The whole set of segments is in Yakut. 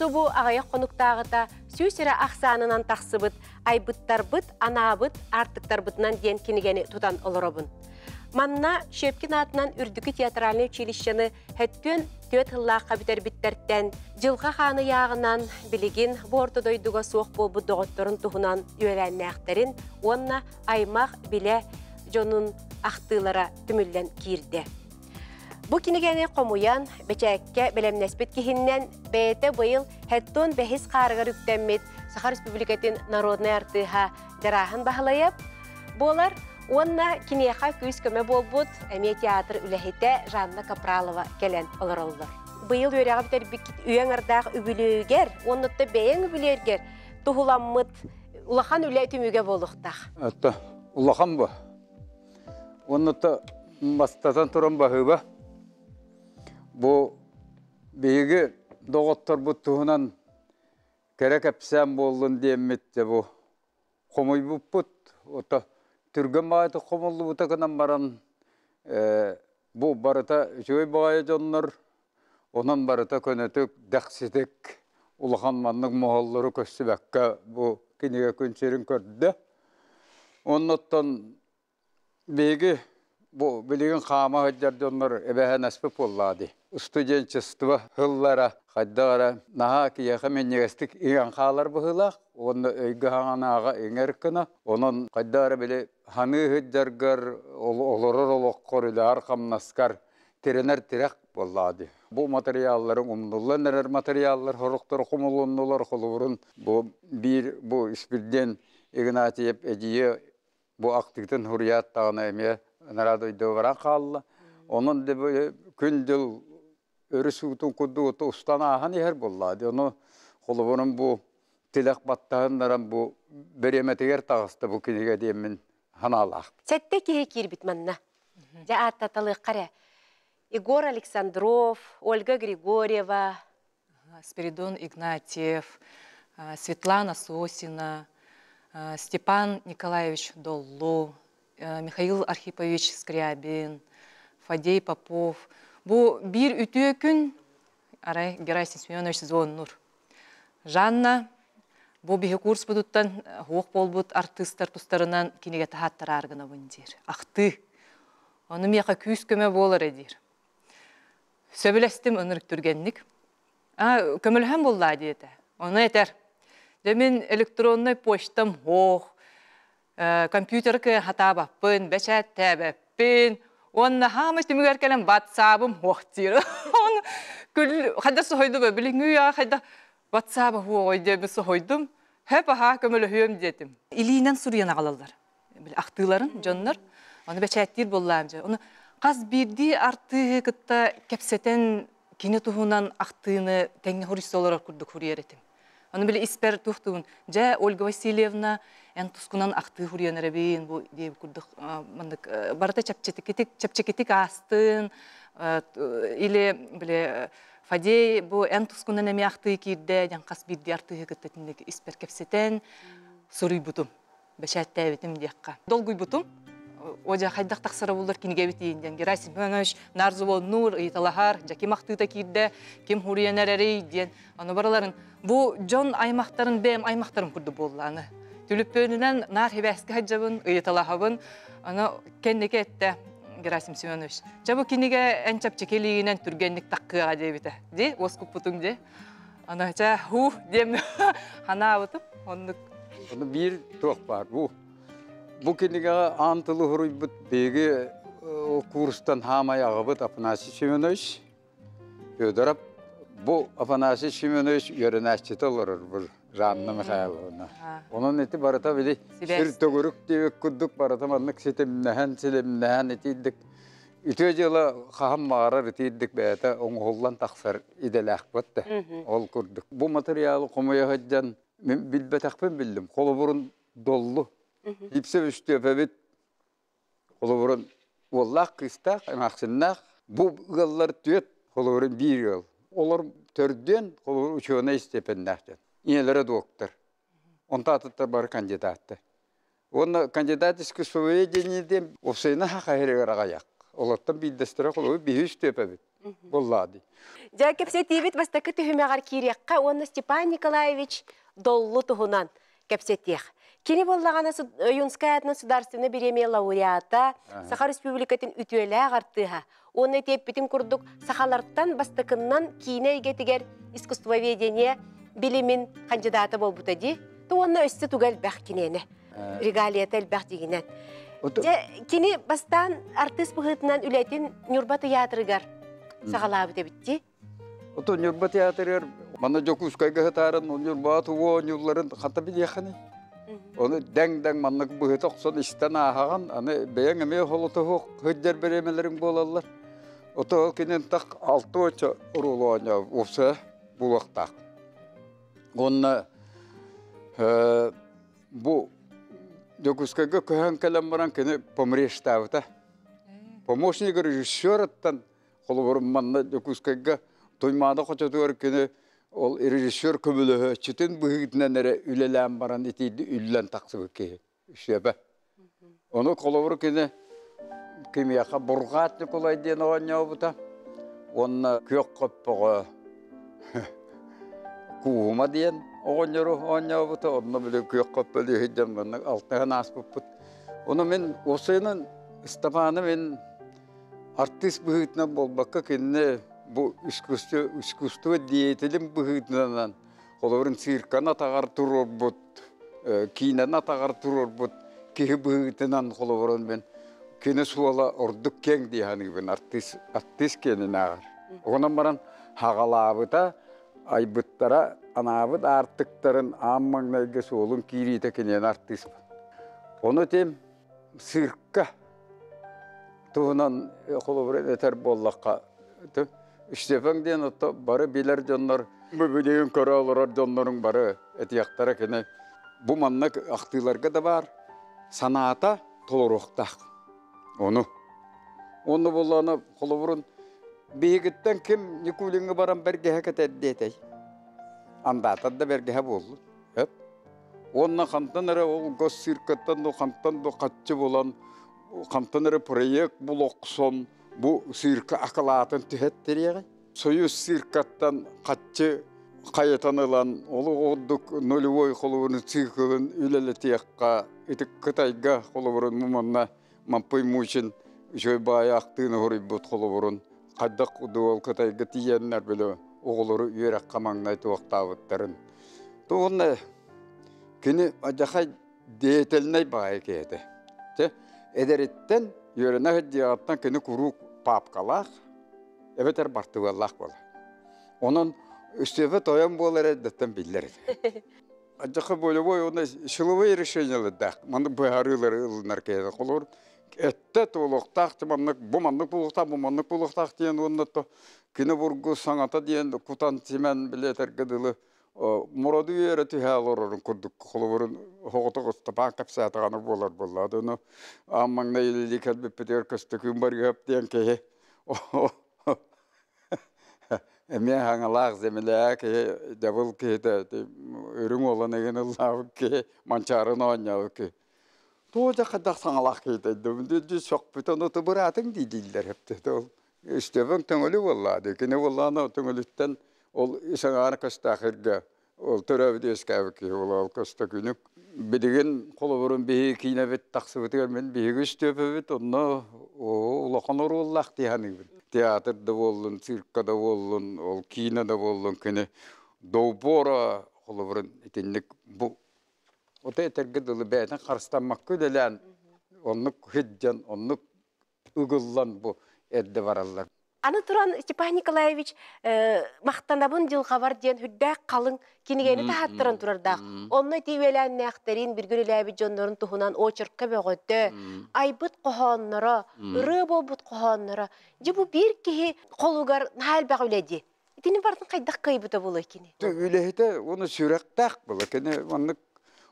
Субу аҕыйах хонуктааҕыта 100 эрэ ахсаанынан тахсыбыт «Айбыттарбыт, анаабыт аартыктарбытынан» диэн кинигэни тутан олоробун. Манна Щепкин аатынан Үрдүкү театральнай училищены 74 сыллаахха бүтэрбиттэртэн дьылҕа хаан ыйааҕынан билигин бу орто дойдуга суох буолбут доҕотторун туһунан үөлээннээхтэрин уонна аймах билэ дьонун ахтыылара түмүллэн киирдэ. Бу кинигэни хомуйан, бэчээккэ бэлэмнэспит киһиннэн бэйэтэ быйыл 75 хаарыгар үктэммит Саха Республикатын народнай артыыһа Дьарааһын Баһылайап буолар уонна киниэхэ күүс-көмө буолбут эмиэ театр үлэһитэ Жанна Капралова кэлэн олороллор. Быйыл үөрэҕи бүтэрбиккит үйэҥ ардаах үбүлүөйүгэр уонна бэйэҥ үбүлүөйгэр туһуламмыт улахан үлэ түмүгэ буолуохтаах. Это улахан бу. Онно бастатан туран баһыыба. Бу биһиги доҕотторбут туһунан кэрэ кэпсээн буоллун диэммит бу хомуйбуппут. Ото түргэн баҕайытык хомуллубута гынан баран бу барыта үчүгэй баҕайы дьоннор, онон барыта көнөтүк, дэхситик, улахан маннык моһоллору көстүбэккэ бу кинигэ күн сирин көрдө. Оннуттан биһиги бу билигин хаама сылдьар дьоннор эбэһээнаспыт буоллаҕа дии. Студенчество сыллара хайдах эрэ наһаа киһиэхэ минньигэстик иҥэн хаалар быһыылаах уонна өйгө хаҥанааҕа иҥэр гына. Онон хайдах эрэ били ханыы сылдьаргар, олорор олоххор, үлэҕэр-хамнаскар тирэнэр тирэх буоллаҕа дии. Бу матырыйаалларыҥ умнуллан эрэр матырыйааллар сорохторо хомулуннулар, холобурун бу биир бу Испирдиэн Игнатьев эдьиийэ бу ахтыытын суруйаат даҕаны эмиэ анараа дойдуга баран хаалла. Онон да күн-дьыл өрүс уутун курдук устан ааһан иһэр буоллаҕа дии. Ону холобурун бу тилэх баттаһыннаран бу бириэмэтигэр таҕыста бу кинигэ диэммин санаалаах. 7 киһи киирбит манна. Дьэ ааттаталыахха эрэ. Егор Александров, Ольга Григорьева, Спиридон Игнатьев, Светлана Сосина, Степан Николаевич Доллу, Михаил Архипович Скрябин, Фадей Попов. Бу биир үтүө күн арай Герасим Семенович Звоннур. Жанна бу биһи курспутуттан хуох буолбут артыыстар тустарынан кинигэ таһааттараар гынабын диир. Ахтыы. Ону миэхэ күүс-көмө буолар диир. Сөбүлэстим ынырык түргэнник. А, көмөлөһөн буллаа диэтэ. Ону этэр. Дьэ мин электроннай почтам суох, компьютер хатаабаппын, бэчээттээбэппин, уонна хаамай түмүгэр кэлэн ватсабым суох диир. Оны күл хайда соһойдум билиҥҥи үйэҕэ хайда ватсаба суоҕуй диэбин соһойдум. Хөп аһаа көмөлөһүөм диэтим. Илиинэн суруйан аҕалаллар. Ахтыыларын дьоннор. Ону бэчээттиир буоллаам дьэ. Ону хас биирдии артыыһы кытта кэпсэтэн кини туһунан ахтыыны тэҥҥэ хуруйса олорор курдук хуруйар этим. Ону били испэр туохтуун дьэ Ольга Васильевна эн тускунан ахтыы хуруйан эрэбин бу диэбит курдук маннык барыта чэпчэкитик чэпчэкитик аастын или били Фадей бу эн тускунан эмиэ ахтыы киирдэ диэн хас биирдии артыыһы кытта итинник испэр кэпсэтэн суруйбутум бэчээттээбитим диэххэ. Долгуйбутум. Одьа хайдах тахсара буллар кинигэбит иин диэн Герасим Иванович Нарзувоннуур ыйыталаһар, дьэ ким ахтыыта киирдэ, ким хуруйан эрэрий диэн. Аны барыларын бу дьон аймахтарын бэйэм аймахтарым курдук буоллааны. Түлүппүөнүнэн наар хибээскэ сылдьабын, ыйыталаһабын. Аны кэнники этте Герасим Семенович. Чэ бу кинигэ эн чэпчэки илиигинэн түргэнник таккыаҕа диэбитэ. Ди, уоскуппутуҥ ди. Аны чэ хуу диэм ханаабытым. Оннук. Ону биир туох баар бу. Бу кинигэҕэ аан тылы суруйбут биһиги курстан хаамай аҕабыт Афанасий Семенович Федоров. Бу Афанасий Семенович үөрэнээччитэ олорор бу Жанна Михайловна. Онон ити барыта били сир төгүрүк диэбит курдук барыта маннык ситимнэһэн, силимнэһэн итиирдик үтүө дьыала хаһан баҕарар итиирдик бэйэтэ оҥоһуллан тахсар идэлээхпит да ол курдук. Бу матырыйаалы хомуйа сылдьан мин билбэтэхпин биллим. Холобурун доллу. Ипсе үстүөпэбит холобурун уоллаах кыыстаах, эмээхсиннээх. Бу ыаллар түөрт холобурун биир ыал. Олор төрдүөн холобур ученый степеннээх дьон. Ийэлэрэ доктор. Онто атыттар бары кандидаттар. Уонна кандидат искусствоведения диэн уопсайынан хахаһырыгар аҕыйах. Олортон биирдэстэрэ холобур биһи үстүөпэбит. Болла ди. Дьэ, кэпсэтиибит бастакы түһүмэҕэр киириэххэ уонна Степан Николаевич Доллу туһунан кэпсэтиэх. Кини буоллаҕына Ойуунскай аатынан Судаарственнай бириэмийэ лауреата, Саха Республикатын үтүөлээх артыыһа уонна ити эппитин курдук сахалартан бастакыннан киинэ эйгэтигэр искусствоведение билимин хандьыдаата буолбута дии. Уонна өссө туга элбэх киниэнэ. Регалията элбэх дигинэн. Дьэ, кини бастаан артыыс быһыытынан үлэтин Ньурба тыйаатырыгар саҕалаабыт эбит дии. Ото Ньурба театрыгар манна Дьокуускайга сытаарын Ньурбаҕа тугу оонньуулларын хата билиэххиний? Ону дэҥ-дэҥ маннык быһыта охсон истэн ааһаҕын, аны бэйэҥ эмиэ холотоһуох сылдьар бириэмэлэриҥ буолаллар. Ото ол кинин так алта оруолу оонньоо уопсайа буолуохтаах. Уонна бу Дьокуускайга көһөн кэлэн баран кини помрештаабыта. Помощник режиссерыттан холобур манна Дьокуускайга Туймаада хочотугар кини ол режиссер көмөлөһөөччүтүн быһыытынан эрэ үлэлээн баран итиирди үллэн тахсыбыт киһи үсүөбэ. Ону холобур кини кимиэхэ Бурҕаат Ньукулай диэн оонньообута уонна Күөх Хоппоҕо Кууһума диэн оҕонньору оонньообута, онно били Күөх Хоппо диэн манна алтыһан ааспыппыт. Ону мин уопсайынан Ыстапааны мин артыыс быһыытынан буолбакка кинини бу искусство, искусство деятелин быһыытынан холобурун цирканы атаҕар туруорбут, киинэни атаҕар туруорбут киһи быһыытынан холобурун мин кини суола ордук киэҥ дии саныыбын артыыс, артыыс киэнинээҕэр. Онон баран хаҕалаабыта, айбыттара, анаабыт аартыктарын аан маҥнайгы суолун киириитэ киниэн артыыспын. Ону тим цирка туһунан холобур этэр буоллахха, Степан диэн отто бары билэр дьоннор, бу билигин көрө олорор дьонноруҥ бары этиэхтэрэ кини бу маннык ахтыыларга да баар санаата толоруохтаах. Ону. Онно буоллаҕына холобурун биһигиттэн ким Никулиҥҥа баран бэргэһэ кэтэрдиэтэй? Андаатар да бэргэһэ буоллун. Эп. Уонна хантан эрэ ол госциркаттан да хантан да хаччы булан, хантан эрэ проект булохсон бу цирка акылаатын түһэттэриэҕэй. Союз циркаттан хаччы хайытан ылан, ол ордук нулевой холобурун циклын үлэлэтиэххэ, ити Кытайга холобурун манна Мампый Мучин үчүгэй баайы ахтыыны хоруйбут холобурун хайдах ол Кытайга тиийэннэр били оҕолору үөрэххэ маҥнай туохтаабыттарын. Тугунна кини адьахай деятельнай баайы киһи этэ. Эдэриттэн үөрэнэ сылдьыаҕыттан кини куруук паапкалаах эбэтэр бартыбыаллаах буолар. Онон Өстүөпэ тойон буолар эрдэттэн биллэр этэ. Адьаха волевой уонна силовой решениелардаах маннык быһаарыылары ылынар киһи. Холобур, эттэ туолуохтаах маннык бу маннык буолуохтаах, бу маннык буолуохтаах диэн уонна то күнү бургу саҥата диэн кутан симэн били этэргэ дылы мороду үөрэ түһэ олорорун курдук холобурун оҕотох Ыстапаан кэпсээтэҕинэ буолар буолла. Ону аан маҥнай илии кэлбиппитигэр Көстөкүүн Барыыһап диэн киһи эмиэ хаҥалаах земля киһи дьабыл киһитэ үрүҥ уолан игин ыллаабыт киһи манчаарын оонньообут киһи туох да хайдах саҥалаах киһитэ дии сөхпүт ону быраатыҥ дии дииллэр эптэ ол Өстөбөҥ төҥөлү буоллаа дии кини буоллаҕына төҥөлүттэн ол ис аҥаара көстөөх иргэ ол төрөөбүт үөскээбит киһи буолар ол көстөкүүнүк билигин холобурун биһиги киинэбит тахсыбытыгар мин биһиги үстүөпэбит онно улахан оруоллаах дии саныыбын театр да буоллун цирка да буоллун ол киинэ да буоллун кини долбуора холобурун итинник бу ото этэргэ дылы бэйэтин харыстаммакка үлэлээн оннук сылдьан оннук ыгыллан бу эрдэ бараллар. Аны туран Степан Николаевич махтанабын дьылҕабар диэн үрдээх халыҥ кинигэни таһааттаран турардаах. Онно ити үөлээннээхтэрин, биргүрүлээбит дьоннорун туһунан очерка бөҕөтө, айбыт хоһоонноро, ырыа буолбут хоһоонноро. Дьэ бу биир киһи холугар наһаа элбэх үлэ дии. Итини барытын хайдах кыайбыта буолуой кини? Үлэһитэ уонна сүрэхтээх буола. Кини маннык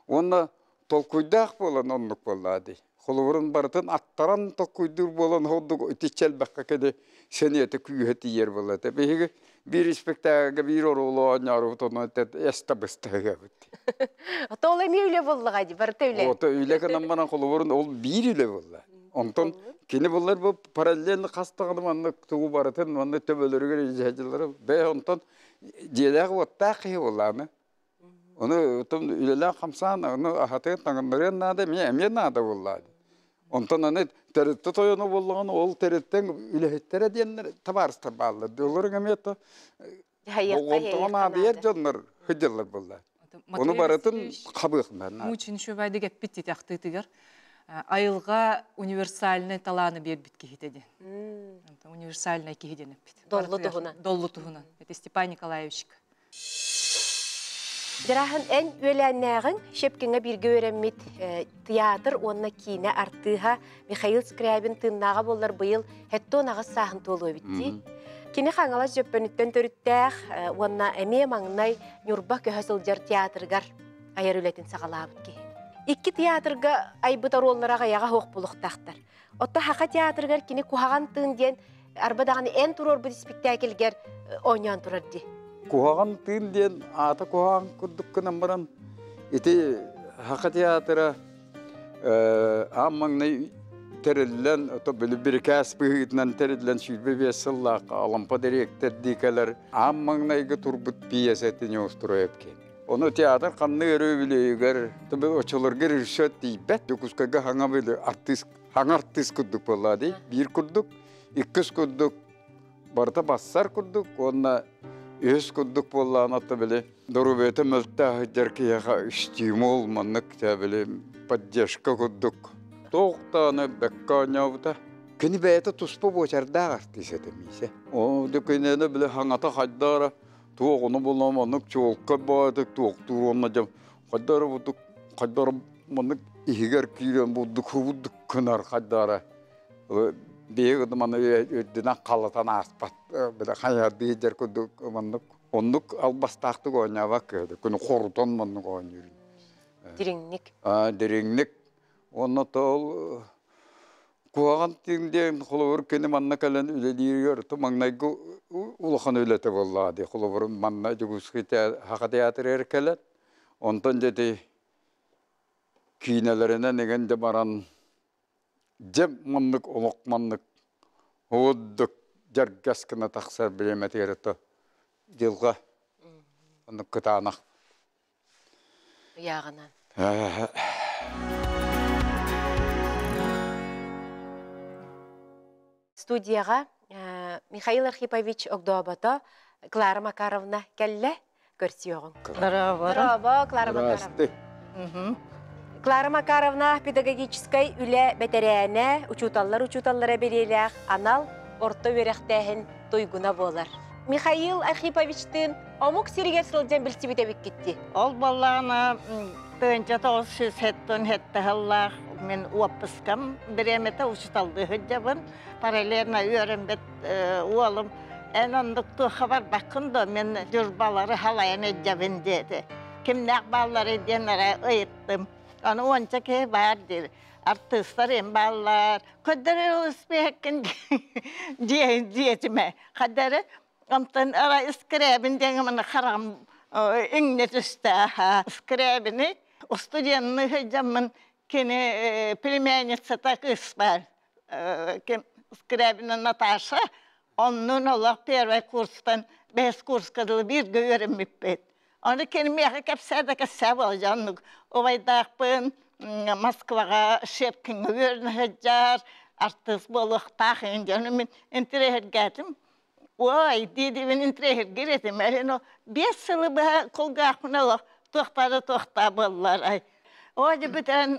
уонна толкуйдаах буолан оннук буоллаа дии. Холобурун барытын аттаран толкуйдуур буолан ордук итиччэ элбэххэ кини сэниэтэ күүһэ тиийэр буолла этэ. Биһиги биир испэктээгэ биир оруолу оонньоорубут онон эстэ быста ыһыабыт. Ото ол эмиэ үлэ буоллаҕа дии, барыта үлэ. Ото үлэ гынан баран холобурун ол биир үлэ буолла. Онтон кини буллар бу параллельно хастаҕына маннык тугу барытын маннык төбөлөрүгэр илдьэ бэйэ онтон дьиэлээх уоттаах киһи буоллааны. Ону отон үлэлээх хамсаан ону аһатыан таҥыннарыан наада эмиэ эмиэ наада буоллаа. Онтон аны тэрилтэ тойоно буоллаҕына ол тэрилтэҥ үлэһиттэрэ диэннэр табаарыстар бааллар. Олорун эмиэ то болҕомтоҕо наадыйар дьоннор сылдьаллар буолла. Ону барытын хабыахтан наада. Мучин үчүгэйдик эппит титэхтыытыгар айылҕа универсальнай талааны биэрбит киһитэ диэн. Универсальнай киһи диэн эппит. Доллу туһунан. Доллу туһунан. Это Степан Николаевичка. Дьарааһын эн үөлээннээҕиҥ Щепкиҥҥэ бииргэ үөрэммит театр уонна киинэ артыыһа Михаил Скрябин тыыннааҕа буоллар быйыл 78 сааһын туолуо эбит дии. Кини Хаҥалас Дьөппөнүттэн төрүттээх уонна эмиэ маҥнай Ньурба көһө сылдьар театрыгар айар үлэтин саҕалаабыт киһи. Икки театрга айбыт оруоллара аҕыйаҕа суох буолуохтаахтар. Оттон Хаха театрыгар кини Куһаҕан тыын диэн арба даҕаны эн туруорбут испиктээкилгэр оонньоон турар дии. Куһаҕан тыын диэн аата куһаҕан курдук гынан баран ити Хаха театра аан маҥнай тэриллэн, ото били бирикээс быһыытынан тэриллэн 25 сыллаах Алампа дириэктэрдии кэлэр аан маҥнайгы турбут пьесэтин устроеп киэн. Ону театр ханнык өрөбүлүөйүгэр оччолорго режиссер тиийбэт. Дьокуускайга хаҥа били артыыс хаҥа артыыс курдук буолла дии. Биир курдук, иккис курдук барыта бассар курдук уонна үһүс курдук буоллаҕына ото били доруобуйата мөлтөөх сылдьар киһиэхэ стимул маннык били поддержка курдук туох даҕаны бэккэ оонньообута. Кини бэйэтэ туспа буочардаах артыыс этэ Миисэ. Оо кинини били хаҥата хайдара туох ону булам оннук чуолкай баҕайытык туохтуур уонна дьэ хайдара бурдук хайдара маннык иһигэр киирэн бурдук бурдук гынар хайдара биһиги маны үрдүнэн халатан ааспат бile хайардыы дьэр курдук маннык оннук албастаахтык оонньообот кыһыды күнү хорутан маннык оонньуур дириҥник дириҥник уонна тоол Куһаҕан тыын диэн холобур кини манна кэлэн үлэлииригэр то маҥнайгы улахан үлэтэ буоллаҕа дии. Холобур манна Дьокуускай Саха театрыгар кэлэн, онтон дьэ ити киинэлэринэн игэн дьэ баран дьэ маннык олох маннык уурдук дьэргэс гына тахсар бириэмэтигэр то дьылҕа оннук кытаанах Ыйааҕынан. Студияҕа Михаил Архипович Огдообото Клара Макаровна кэллэ. Көрсүөҕүҥ. Здорово. Клара Макаровна. Клара Макаровна педагогическай үлэ бэтэрээнэ, учууталлар учууталлара бэлиэлээх анал орто үөрэхтээһин туйгуна буолар. Михаил Архиповичтыын омук сиригэр сылдьан билсибит эбиккит дии. Ол буоллаҕына тыһыынча тоҕус сүүс сэттэн сэттэ сыллаах мин уоппускам бириэмэтэ учууталлыы сылдьабын. Параллельно үөрэммит уолум эн оннук туохха барбаккын дуо мин дьурбалары халайан илдьэбин диэтэ. Кимнээх баалларый диэн эрэ ыйыттым. Аны уонча киһи баар диир. Артыыстар им бааллар. Көрдөрөр успехкин дьиэтимэ. Хадары онтон ара Скрябин диэн маны хараҕым иҥнэ түстэ. Скрябини студенны сылдьаммын кини племянницата кыыс баар. Скрябина Наташа оннун олох первый курстан бэһис курска дылы бииргэ үөрэммиппит. Аны кини миэхэ кэпсээ да кэпсээ буолдьа оннук убайдаахпын Москваҕа Щепкиҥҥэ үөрэнэ сылдьар артыыс буолуохтаах иһин дьону мин интириэһиргээтим ой дии-диибин интириэһиргиир этим эрин 5 сылы быһа кулгаахпын олох туохтаа да туохтаа буоллар ай оо дьэ бүтэн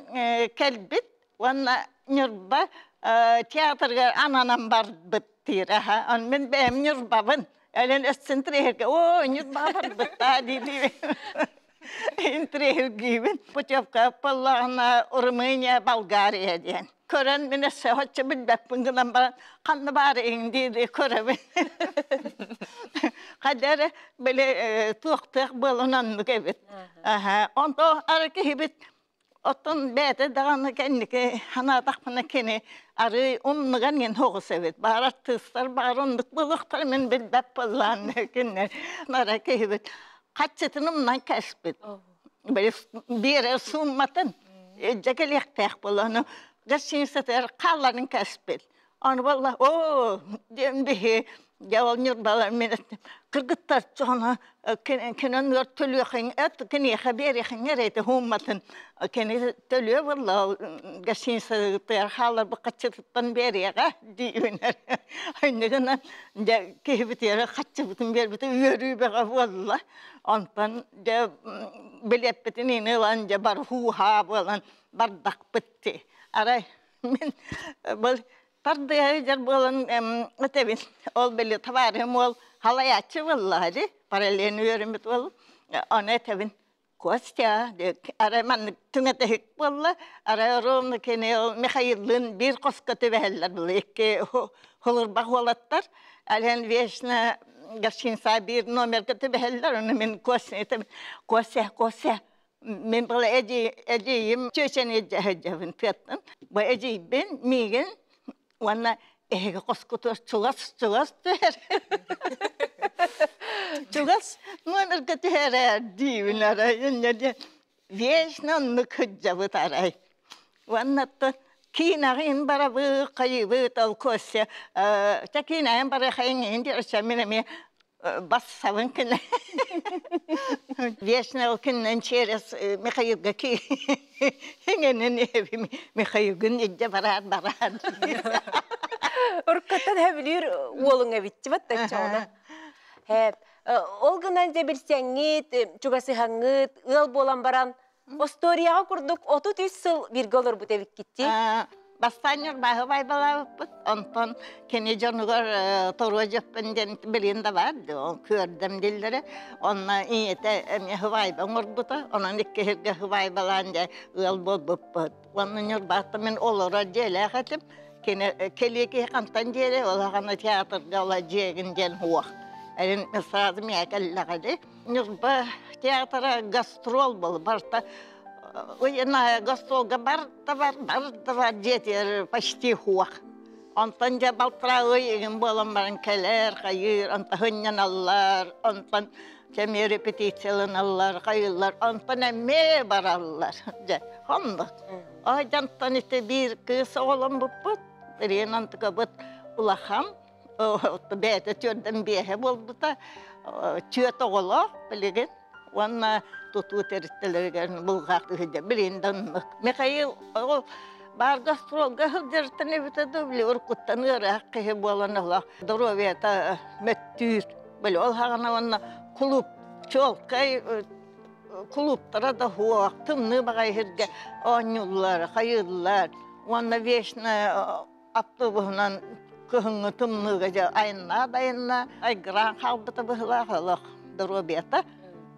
кэлбит уонна Ньурба театрыгар ананан барбыт диир аха он мин бэйэм Ньурбабын Элен өссө оо Ньурба барбыттаа дии интириэһиргиибин путевка буоллаҕына Румыния Болгария диэн көрөн мин өссө оччо билбэппин гынан баран ханна баар иҥ дии көрөбүн хайда эрэ били туохтаах буолан оннук эбит онто ары киһибит Оттон бэйэтэ даҕаны кэнники санаатахпына кини арыый умнуган иһин соҕус эбит. Баар артыыстар баар оннук буолуохтара мин билбэт буоллаан кинилэр нара киһибит хаччытын умнан кэспит. Били биэрэр суумматын илдьэ кэлиэхтээх буолан. Гостиницатыгар хаалларын кэспит. Аны буолла, оо, диэн биһи дьэ ол Ньурбалар мин кыргыттар дьоно кинен өр төлүөхүн эт киниэхэ биэриэхин эрэйти хуумматын кини төлүө буолла ол гостиницатыгар хаалар бу хаччытыттан биэриэҕэ диибинэр иннигинэн дьэ киһибитигэр хаччыбытын биэрбитэ үөрүү бөҕө буолла онтон дьэ билиэппитин ини ылан дьэ бар һуу-һаа буолан бардахпыт дии арай мин был тардыһа дьар буолан этэбин ол били табаарыһым уол халайааччы буоллаҕа дии параллельно үөрэммит уол ону этэбин Костя арай маннык түҥэтэһик буолла арай ровно кини ол Михаиллыын биир хоско түбэһэллэр был икки холурбах уолаттар ален вечно гостиница биир номерга түбэһэллэр ону мин Костя этим Костя Костя мин была эдьиийим чүөчэни дьэһэдьэбин тыаттан бу эдьиийбин миигин уонна эһиги хоскутугар чугас чугас түһэр чугас номерга түһэрээр диибин арай инньэ диэн вечно оннук сылдьабыт арай уонна киинэҕин барабы хайыбыт ол Костя чэ киинэҕин бары хайыҥ диэн мин эмиэ бассабын күнэ вечно ол күннэн через Михаилга иҥэнэн Михаилгын илдьэ бараар бараар Уруккаттан хэбилиир уолуҥ эбитчи баттаччаҕына. Хэп. Ол гынан дьэ билсэҥҥит, чугасыһаҥҥыт, ыал буолан баран Остуоруйаҕа курдук 33 сыл бииргэ олорбут эбиккитти. Бастаан Ньурбааһы байбалаабыппыт, онтон кини дьонугар торуо дьөппүн диэн билин да баар, күөрдэм дииллэрэ. Онно ийэтэ эмиэ хыбайба оҥорбута, онон иккиһиргэ хыбайбалаан дьэ ыал буолбуппут. Уонна Ньурбааттан мин олорор дьиэлээх этим. Кини кэлиэ киһи хантан диэри, улахан театрга ола дьиэгин диэн суох. Эрин сразу миэхэ кэллэҕэ Ньурба театра гастрол был барыта гастролга бар да бар бар да бар дьиэтигэр почти хуох онтон дьэ балтараа ый игин буолан баран кэлэр хайыыр онтон сынньаналлар онтон эмиэ репетицияланаллар хайыыллар онтон эмиэ бараллар дьэ оннук ой дьонтон ити биир кыыс оҕоломмуппут Ирина онтукабыт улахан бэйэтэ түөрдэн биэһэ буолбута түөрт оҕолоох билигин уонна тутуу тэрилтэлэригэр булгаах сылдьар билигин да оннук Михаил ол баар гастролга сылдьарыттан эбитэ да били уруккуттан ыараах киһи буолан олох доруобуйата мөттүүр били ол хаҕана уонна кулууп чуолкай кулууптара да суох тымныы баҕайы сиргэ оонньууллар хайыыллар уонна вечно автобуһунан кыһыҥҥы тымныыга дьэ айаннаа да айаннаа айгыраан хаалбыта быһыылаах олох доруобуйата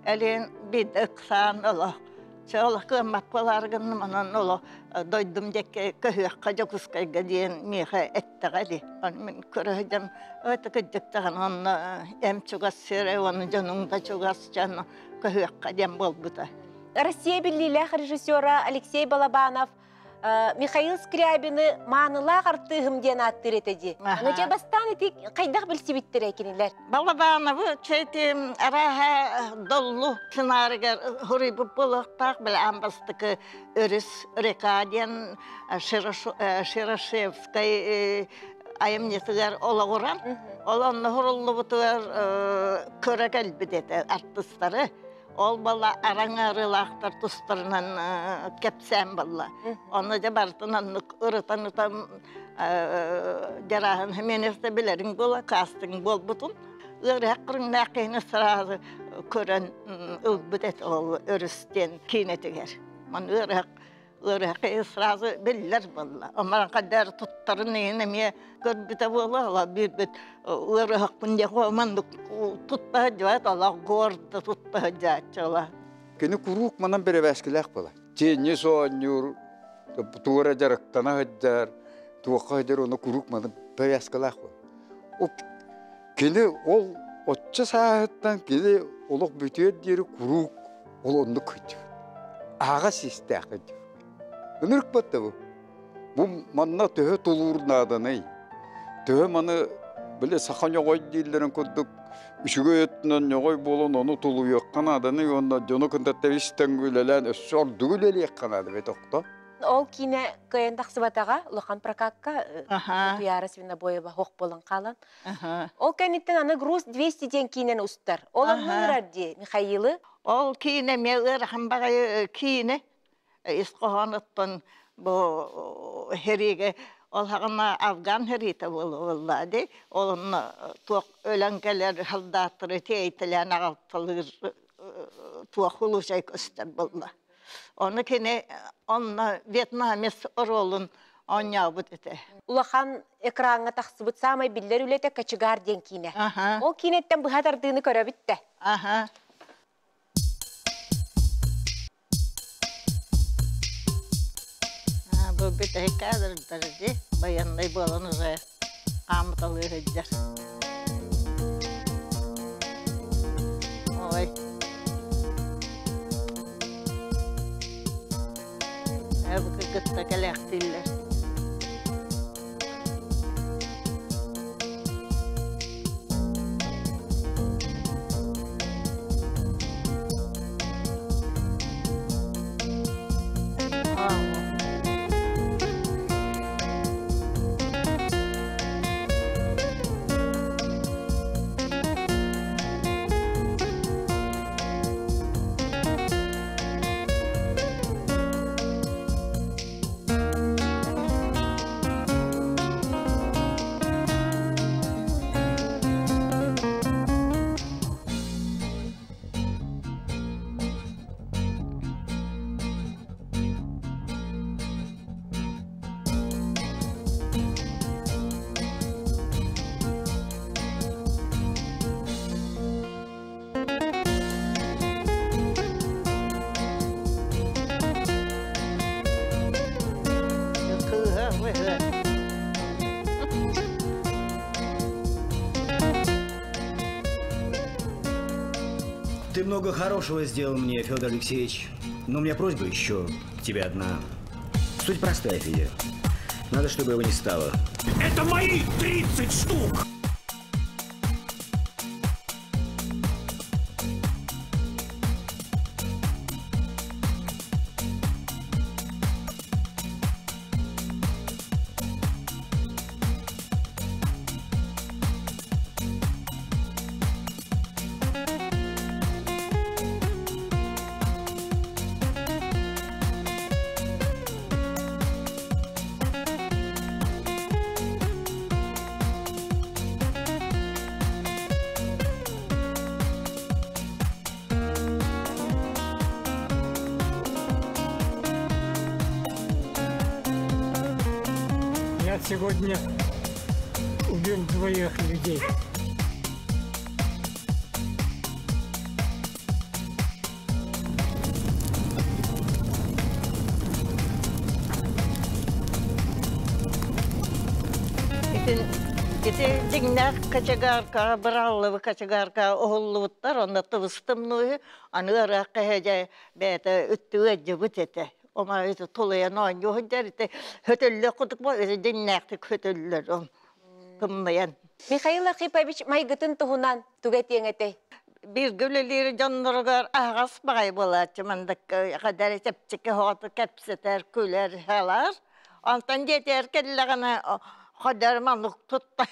элиэн биирдэ ыксаан олох чэ олох кыаммат буолаары гынным онон олох дойдум диэки көһүөххэ Дьокуускайга диэн миэхэ эттэҕэ дии ону мин көрө сылдьан это кырдьык даҕаны онно эм чугас сирэ уонна дьонуҥ да чугас дьон көһүөххэ диэн буолбута. Россия биллиилээх режиссера Алексей Балабанов Михаил Скрябины маанылаах артыыһым диэн ааттыыр этэ дии. Аны дьэ бастаан ити хайдах билсибиттэрэ кинилэр? Балабановы чэти арааһа доллу сценарийгар хуруйбут буолуохтаах били аан бастакы өрүс река диэн Широшевскай айымньытыгар олоҕуран ол онно хуруллубутугар көрө кэлбит этэ артыстары Ол бала араҥарылаахтар тустарынан кэпсээн балла. Онно дьэ барытын оннук ырытан ытан дьарааһын Хименезте билэриҥ буола кастинг буолбутун. Ыарыһах көрүҥнээх киһини сразу көрөн ылбыт этэ ол өрүс диэн киинэтигэр. Ман ыарыһах ыарыһах сразу биллэр буолла. Омаран хайдаар туттарын иһин эмиэ көрбүтэ буола, ола биирбит ыарыһахпын диэх маннык тутта сылдьыбат, олох гордо тутта сылдьааччы ола. Кини куруук манан бэрэбээскилээх буола. Теннис оонньуур, туора дьарыктана сылдьар, туохха сылдьар ону куруук манан бэрэбээскилээх буола. Кини ол оччо сааһыттан кини олох бүтүөр диэри куруук ол оннук сылдьыбыт. Аһаҕас истээх сылдьыбыт. Ынырык батта бу. Бу манна төһө тулуур нааданый? Төһө маны били саха ньоҕой дииллэрин курдук үчүгэй өттүнэн ньоҕой буолан ону тулуйуохха нааданый уонна дьону кытта тэбис-тэҥ үлэлээн өссө ордук үлэлиэххэ наада бит охто. Ол киинэ кыайан тахсыбатаҕа, улахан прокакка Туяра Свинобоева хох буолан хаалан. Ол кэнниттэн аны «Груз 200» диэн киинэни устар. Ол онно ырар дии Михаилы. Ол киинэ эмиэ ыарахан баҕайы киинэ. Ис хоһоонуттан бу хэриигэ ол хаҕына Афган хэриитэ буолла дии. Ол онно туох өлөн кэлэр солдаттары тиэйтэлээн аҕалталыыр туох улуусай көстөр буолла. Ону кини онно вьетнамец оруолун оонньообут этэ. Улахан экраҥҥа тахсыбыт саамай биллэр үлэтэ «Кочегар» диэн киинэ. Ол киинэттэн быһа тардыыны көрөбүт да. Бу бүтэһик кадрдар дии байыаннай буолан уже хаамыталыы сылдьар. Ой. Бу кытта кэлээхтииллэр. Ты много хорошего сделал мне, Федор Алексеевич. Но у меня просьба еще к тебе одна. Суть простая, Федя. Надо, чтобы его не стало. Это мои 30 штук! Я сегодня убил двоих людей. Ити дьиҥнээх кочегаркаҕа быраҕыллыбыт кочегарка уһуллубуттар, онно тыбыстым-нуйу, аны ыараахха иһэ бэйэтэ үттүгэ ыдьыбыт этэ. Ома ити тулуйан оонньуу сылдьар ити хөтөллөх курдук ити дьиҥнээхтик хөтөллөр ол тымныйан. Михаил Архипович майгытын туһунан тугу этиэҥ этэй? Бииргэ үлэлиир дьонноругар аһаҕас баҕайы буолааччы мандык хадары чэпчэки оҕото кэпсэтэр, күлэр, халар. Онтон дьиэтигэр кэллэҕинэ ходор маннык тутта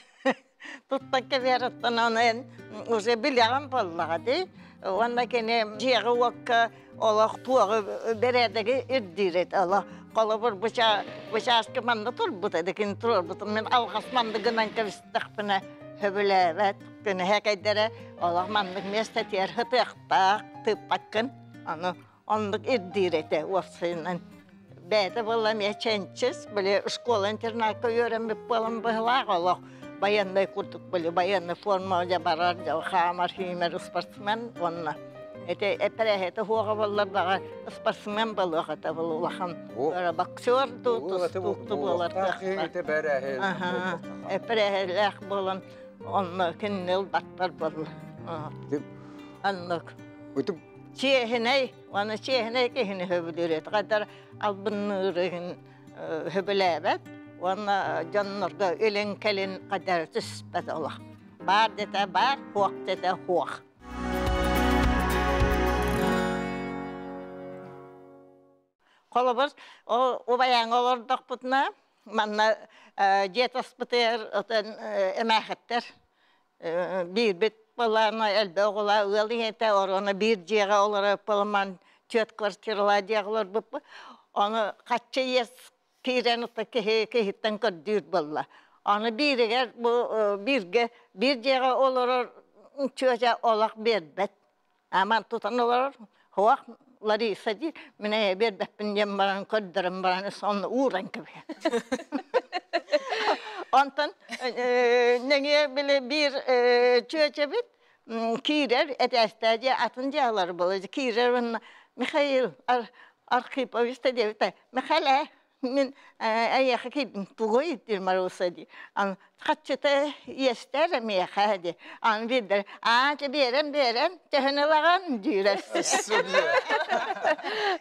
тутта кэбиэрэттэн оны уже билэҕин буоллаҕа дии. Уонна кини дьиэҕэ-уокка олох туоҕу бэрээдэги ирдиир этэ. Олох холобур бычааскы манна турбут этэ, кини туруорбутун мин алҕас маннык гынан кэбистэхпинэ сөбүлээбэт. Күнүһэ кэйдэрэ олох маннык миэстэтигэр сытыахтаах, тыыппаккын. Аны оннук ирдиир этэ уопсайынан. Бэйэтэ буолла эмиэ чэнчис, били школа-интернакка үөрэммит буолан быһылаах олох байыаннай курдук били байыаннай форма дьэ барар дьэ хаамар хиимэр спортсмен уонна эти эпэрээһэтэ хуоҕа буоллар баҕа спортсмен буолуох этэ был улахан боксер дуу тустуук буолар эпэрээһэлээх буолан онно кинини ылбаттар буолла оннук чиэһинэй уонна чиэһинэй киһини сөбүлүүр этэ хайдар албынныырын сөбүлээбэт уонна дьоннорго илин-кэлин хайдар түспэт олох баар дэтэ баар хуох дэтэ хуох. Холобур, убайаҥа олордохпутуна, манна дьиэ таспытыгар отон эмээхиттэр биирбит былаана элбэх оҕолоох ыал ийэтэ оруона биир дьиэҕэ олорор буоламман түөрт квартиралаах дьиэҕэ олорбуппут. Ону хаччы иэс киирэн utta киһи киһиттэн көрдүүр буолла. Аны бииригэр бу бииргэ биир дьиэҕэ олорор чүөчэ олох биэрбэт. Аман тутан олорор хуах Лариса дии мин эйэ биэрбэппин диэн баран көрдөрөн баран сонно ууран кэбиһэр. Онтон нөҥүө били биир чүөчэбит киирэр этээстээх дьиэ атын дьиэлэр буолар киирэр уонна Михаил Архипович да диэбитэ Михаил мин эйиэхэ киирдим тугуй диир Маруся дии аны хаччыта иэстэр миэхэ дии аны биирдэр аа дьэ биэрэн биэрэн төһөн ылаҕын диирэ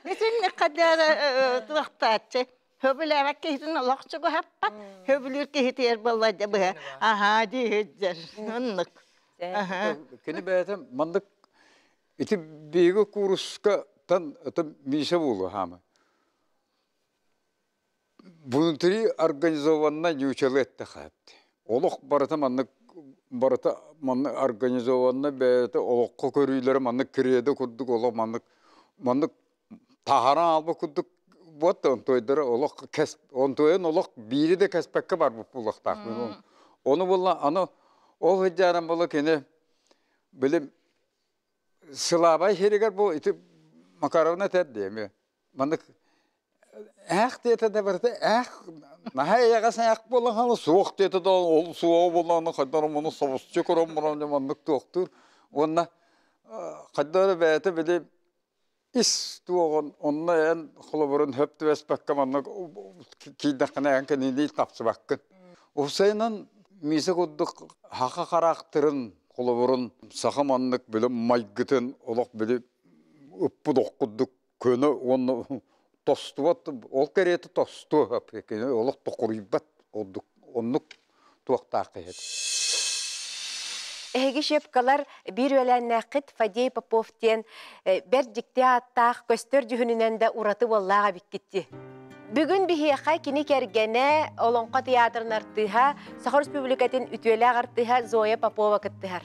итинник хадара туохтааччы хөбүлээбэт киһитин олох чугаһаппат хөбүлүүр киһитигэр буолла дьэ быһа аһаа дииһиддэр оннук Кини бэйэтэ маннык ити биһиги кууруска тан это Миша буолуо хаама Внутри организованно ньуучалыы эттэхээт. Олох барыта маннык барыта маннык организованно бэйэтэ олоххо көрүүлэрэ маннык кредо курдук олох маннык маннык таһааран аалбыт курдук вот онтуойдара олох кэс онтуойун олох биири да кэспэккэ барбыт буолуохтаахпын. Ону буолла аны ол сылдьааран буолла кини били сылаабай сиригэр бу ити Макаровна этэр диэми маннык ээх диэтэ да барыта ээх наһаа эйэҕэс ээх буолан хаалла суох диэтэ да ол суоҕа буоллаҕына хайдах эрэ муну собусчу көрөн баран дьэ маннык туохтуур уонна хайдах эрэ бэйэтэ били ис туоҕун онно эн холобурун хөп түбэспэккэ маннык киирдэххинэ эн кинилии тапсыбаккын уопсайынан Миисэ курдук хаха хараахтырын холобурун саха маннык били майгытын олох били ыппыт ох курдук көнө уонна тостубат ол кэриэтэ тостуо кини олох токуруйбат ордук оннук туохтаах киһи Эһиги щепкалар биир үөлээннээххит Фадей Попов диэн бэрт дьикти ааттаах көстөр дьүһүнүнэн да ураты уоллаах эбиккит Бүгүн биһиэхэ кини кэргэнэ, Олоҥхо театрын артыыһа, Саха Республикатын үтүөлээх артыыһа Зоя Попова кыттыһар.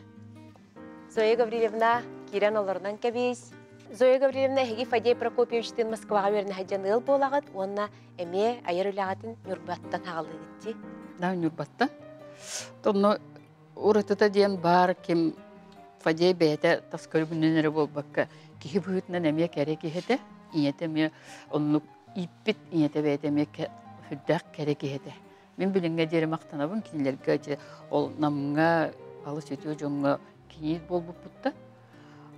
Зоя Гаврильевна, киирэн олорунан кэбиис. Зоя Гаврильевна, эһиги Фадей Прокопьевичтыын Москваҕа үөрэнэ сылдьан ыал буолаҕыт уонна эмиэ айар үлэҕитин Ньурбаттан аҕалыыгыт дии. Да, Ньурбаттан. Онно уратыта диэн баар ким Фадей бэйэтэ тас көрүҥүнэн эрэ буолбакка, киһи быһыытынан эмиэ кэрэ киһи этэ. Ийэтэ эмиэ оннук ииппит ийэтэ бэйэтэ эмиэ сүрдээх кэрэ киһи этэ. Мин билиҥҥэ диэри махтанабын кинилэргэ ити ол Намҥа алыс үтүө дьоҥҥо кийиит буолбуппуттан.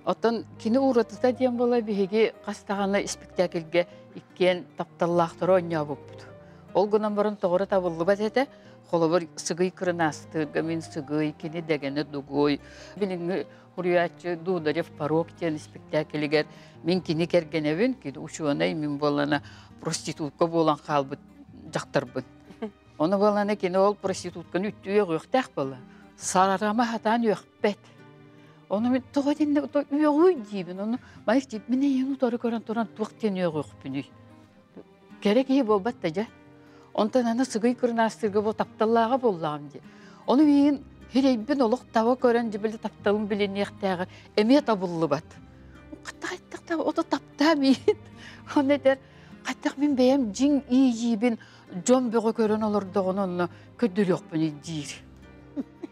Оттон кини уратыта диэн буола биһиги хас даҕаны испиктээкилгэ иккиэн тапталлаахтары оонньообуппут. Ол гынан баран тоҕо эрэ табыллыбат этэ. Холобур, сыгый кырынаастыырга мин сыгый, кини дэгэнэ дугуй. Билиҥҥи суруйааччы Дударев «Порог» диэн испиктээкилигэр мин кини кэргэнэбин, кини учуонай, мин буоллана проститутка буолан хаалбыт дьахтарбын. Ону буоллана кини ол проститутканы үттүү үөҕүөхтээх буолла. Сарама хатаан үөхпэт. Ону мин тоҕо итиннэ үөҕүй диибин. Ону маннык диибин, мин эйигин утары көрөн туран туох диэн үөҕүөхпүнүй? Кэрэ киһи буолбат да дьэ. Онтон аны сыгый кырнаастыырга бу тапталлааҕа буоллаҕым дии. Ону миигин хирэйбин олох таба көрөн дьэ били тапталым билиниэхтээҕэ эмиэ табыллыбат. Хаттах ото таптаа миигин. Оны этэр хаттах мин бэйэм дьиҥ иэйиибин дьон бөҕө көрөн олордоҕуна онно көрдөрүөхпүн диир.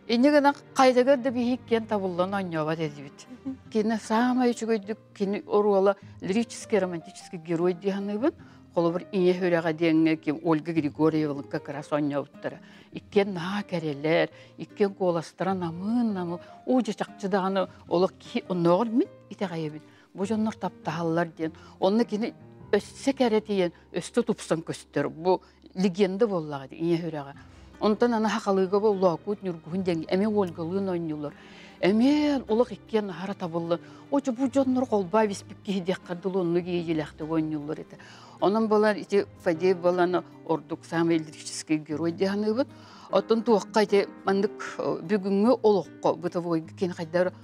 Инньэ гынан хайдагар да биһик киэн табыллан оонньообот этибит. Кини саамай үчүгэйдик кини оруола лирический романтический герой дии саныыбын. Холобур Ийэ сүрэҕэ диэҥҥэ ким Ольга Григорьевалыын как раз оонньообуттара. Иккиэн наһаа кэрэлэр, иккиэн куоластара намыын-намын. Оо дьэ чахчы даҕаны олох киһи оннооҕор мин итэҕэйэбин. Бу дьоннор таптаһаллар диэн. Онно кини өссө кэрэтийэн, өссө тупсан көстөр. Бу легенда буоллаҕа дии Ийэ сүрэҕэ. Онтон аны хахалыыга бу Лоокуут Ньургуһун диэн эмиэ Ольгалыын оонньуулар. Эмиэ олох иккиэн аһара табыллан, очо бу дьоннор холбоо биспит киһи диэххэ дылы оннук иэйиилээхтик оонньууллар этэ. Онон буолан ити Фадеев буолан ордук самый лирический герой дии саныыбын. Оттон туохха ити маннык бүгүҥҥү олоххо бытовойга кини хайдах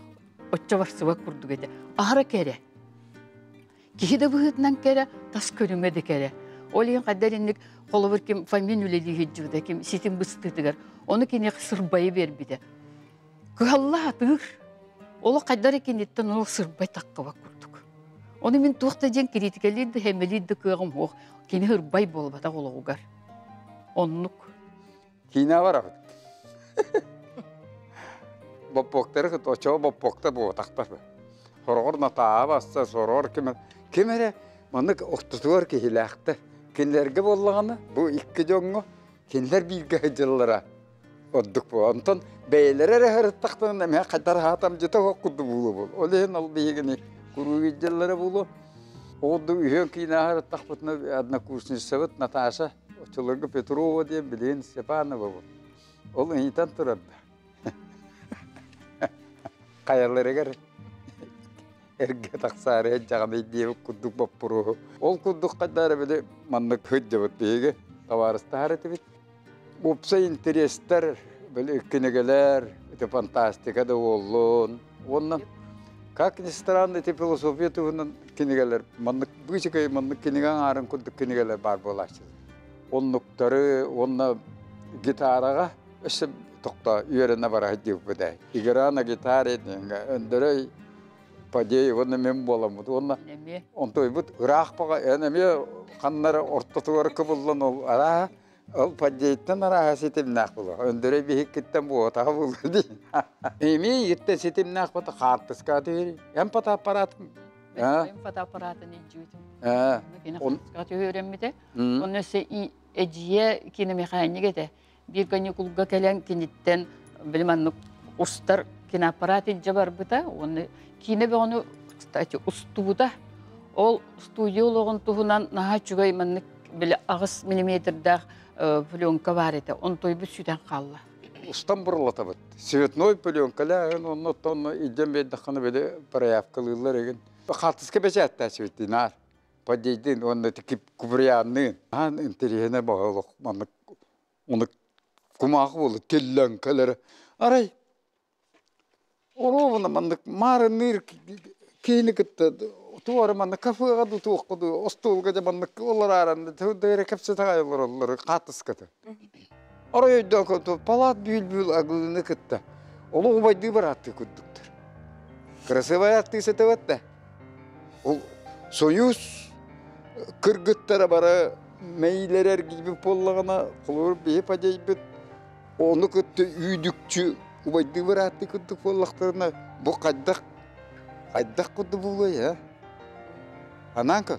оччо барсыбат курдук этэ. Аһара кэрэ. Киһи да быһыытынан кэрэ, тас көрүҥэ да кэрэ. Ол иһин хайдар инник холобур ким Фомин үлэлии сылдьыбыта, ким ситим быстыытыгар, ону киниэхэ сырбайы биэрбитэ. Кыһалла атыыр. Олох хайдар киниттэн олох сырбай таххыбат курдук. Ону мин туох да диэн критикэлиир да хэмэлиир да кыаҕым суох. Кини ырбай буолбатах олоҕугар. Оннук. Киинэ барабыт. Боппуоктары кытта очоо боппуоктар буотахтар. Сороҕор Натааҕа басса, сороҕор ким ким эрэ маннык ортотугар киһилээхтэр. Кинилэргэ буоллаҕына бу икки дьоҥҥо кинилэр бииргэ сылдьаллара ордук буо. Онтон бэйэлэрэ эрэ сырыттахтарына эмиэ хайдар хаатамдьыта суох курдук буолуо буол. Ол иһин ол биһигини куруук илдьэллэрэ буолуо. Ол да үһүөн киинэ сырыттахпытына однокурсницабыт Наташа Оччолорго Петрова диэн билигин Степанова бу. Ол ыйытан турарда. Хайаларыгар эргэ тахсаары дьаҕанай диэбит курдук боппуруоһу. Ол курдук хайдары били маннык сылдьабыт биһиги табаарыстаһар этибит. Уопсай интэриэстэр били кинигэлэр, ити фантастика да буоллун. Уонна как ни странно, ити философия туһунан кинигэлэр маннык быычыкай маннык кинигэ аҥаарын курдук кинигэлэр баар буолааччылар. Оннуктары уонна гитараҕа өссө тохто үөрэнэ бара сылдьыбыппыт ээ. Игра на гитаре диэҥҥэ Өндөрөй Падеев уонна мен буоламмыт уонна онтуйбут ыраах баҕа эн эмиэ ханнара ортотугар кыбыллан ол арааһа Ол поддейттан арааһа ситимнээх буолуо. Өндөрөй биһиккиттэн буотаҕа буолуо дии. Эми иттен ситимнээх буота хаартыска түһэр. Эн фотоаппаратын. Эн фотоаппаратын илдьибитим. Кини хаартыскаҕа түһүөрэммитэ. Онно өссө эдьиийэ киномеханик этэ. Биир каникулга кэлэн киниттэн били маннык устар киноаппарат илдьэ барбыта. Уонна киинэ бөҕөнү, кстати, устубута. Ол студия олоҕун туһунан наһаа үчүгэй маннык били 8 миллиметрдаах пленка баар этэ. Онтуйбут сүтэн хаалла. Устан бурулатабыт. Цветной пленкалаах онно онно илдьэн биэрдэххинэ били проявкалыыллар эгин. Хаартыска бэчээттээччибит динаар. Подейдин уонна Куприянныын. Аан интэриэһинэй баҕа маннык Оны кумаахы буолла теллэҥкэлэрэ. Арай оруобуна маннык маарынныыр киһини кытта туох эрэ маннык кафеҕа дуу туохха дуу остуолга дьэ маннык олорааран эрэ кэпсэтэ аҕай олороллор хаартыската. Арай өйдөөн палаат бүүл-бүүл агылыны кытта олох убайдыы барааттыы курдуктар. Красивая актриса этэ да. Ол Союз кыргыттара бары мэйиилэрэ эргийбит буоллаҕына, холобур биһи падейбит ону кытта үүдүкчү убайдыы бырааттыы курдук буоллахтарына, бу хайдах хайдах курдук буолуой, а? Анаан көр.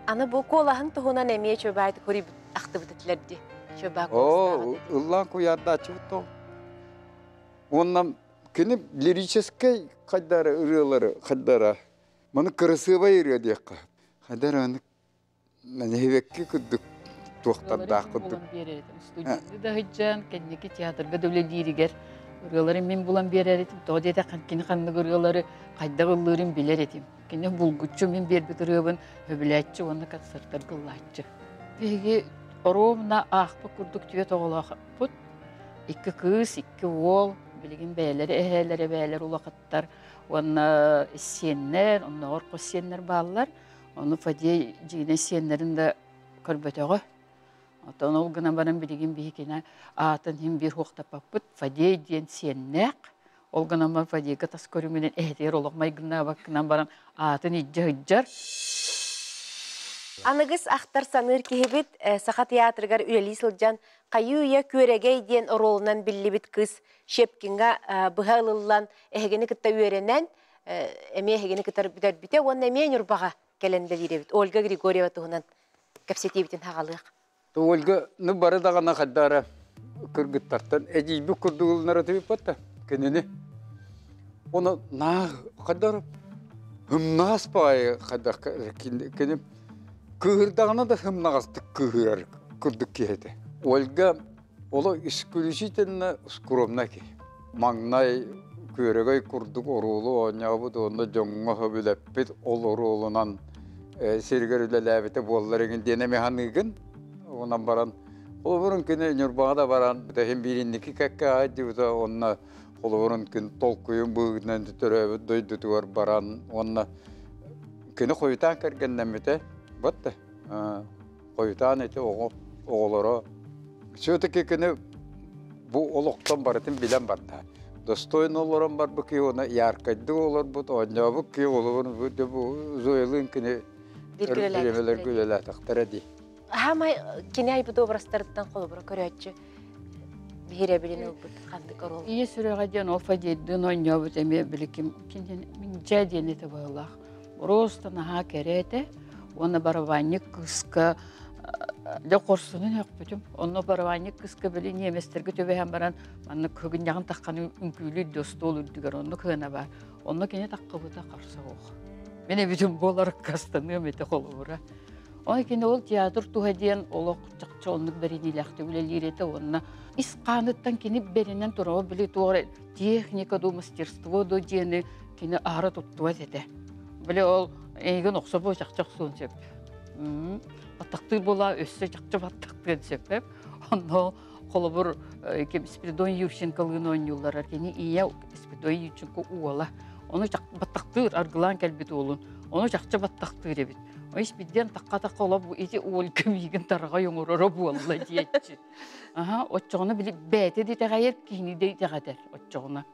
Аны бу куолаһын туһунан эмиэ чөбаайт хури ахтыбыт этилэр дии. Чөбаа Оо, ыллаан куйаардааччыбыт тоҕо. Уонна кини лирическэй хайдары ырыалары хайдара маны кырасыабай ырыа диэххэ хайдары аны нэһилиэккэ курдук туохтардаах курдук студияны да сылдьан кэнники театрга да үлэлииригэр ырыаларын мин булан биэрэр этим тоҕо диэтэххэ кини ханнык ырыалары хайдах ыллыырын билэр этим кини булгуччу мин биэрбит ырыабын сөбүлээччи уонна концертарга ыллааччы биһиги оруобуна аахпыт курдук түөрт оҕолоохпут икки кыыс икки уол билигин бэйэлэрэ эһээлэрэ бэйэлэр улахаттар уонна сиэннэр оннооҕор хос сиэннэр бааллар Ону Фадей дьиҥинэн сиэннэрин да көрбөтөҕө. Оттон ол гынан баран билигин биһикинэ аатын иһин биир хуохтаппаппыт. Фадей диэн сиэннээх. Ол гынан баран Фадейга тас көрүҥүнэн эһэтигэр олох майгыннаабаккынан баран аатын илдьэ сылдьар. Аныгыс ахтар саныыр киһибит Саха театрыгар үлэлии сылдьан хайыы-үйэ Күөрэгэй диэн оруолунан биллибит кыыс Щепкиҥҥа быһа ылыллан эһигини кытта үөрэнэн эмиэ эһигини кытары бүтэрбитэ уонна эмиэ Ньурбаҕа кэлэн үлэлиир эбит. Ольга Григорьева туһунан кэпсэтиибитин хаҕалыах. Ольга, ну бары даҕаны хайдара кыргыттартан эдьиийбит курдук ылынара түбүппэт да кинини. Оны наа хайдар хымнаас баайы хайдах кини кыыһырдаҕына да хымнаҕастык кыыһырар курдук киһи этэ. Ольга Оло исключительно скромнай киһи. Маҥнай күөрэгэй курдук оруолу оонньообут уонна дьоҥҥо сөбүлэппит ол оруолунан сиригэр үлэлээбитэ буоллар игин диэн эмиэ саныыгын. Онон баран холобурун күнү Ньурбаҕа да баран иһин бииринники кэккэ аайдыбыта уонна холобурун күн толкуйун быһыытынан төрөөбүт дойдутугар баран уонна. Кини хойутаан кэргэннэммитэ, батта хойутаан ити оҕо оҕолоро. Все-таки кини бу олохтон барытын билэн барда. Достойно олорон барбыт киһи уонна яркайдык олорбут, оонньообут киһи олорун бу Зоялыын кини бириэмэлэргэ үлэлээтэхтэрэ дии. Аһамай кини айбыт образтарыттан холобура көрөөччү биһирэбилин ылбыт ханнык оруол? Ийэ сүрэҕэ диэн ол Фадейдыын оонньообут эмиэ биликим кинини дьэ диэн этэ быһыылаах. Просто наһаа кэрэ этэ уонна барабанньык кыыска дьэ хорсунун өхпүтүм. Онно барабанньык кыыска били немецтергэ түбэһэн баран маннык хыгынньаҕын тахханы үҥкүүлүүр да остуол үрдүгэр онно кыана баар. Онно кини таххыбыта харса суох. Мин эбитим буолар кастаныам этэ холобура. Ой кини ол театр туһа диэн олох чахчы оннук бэриниилээхтик үлэлиир этэ уонна ис хааныттан кини бэринэн турара били туох эрэ техника дуу мастерство дуу диэни кини аһара туттубат этэ. Били ол эйигин охсобо чахчы охсуон сөп. Баттахтыыр буола өссө чахчы баттахтыан сөп. Онно холобур ким Спиридон Юрченколыын оонньууллара кини ийэ Спиридон Юрченко уола. Ону баттахтыыр аргылаан кэлбит уолун. Ону чахчы баттахтыыр эбит. Ис бидден таққа-таққа оло бу ити Ольга миигин тараҕай оҥороро буолла диэччи. Аха, оччоҕуна били бэйэтэ да итэҕэйэр, киһини да итэҕэтэр оччоҕуна.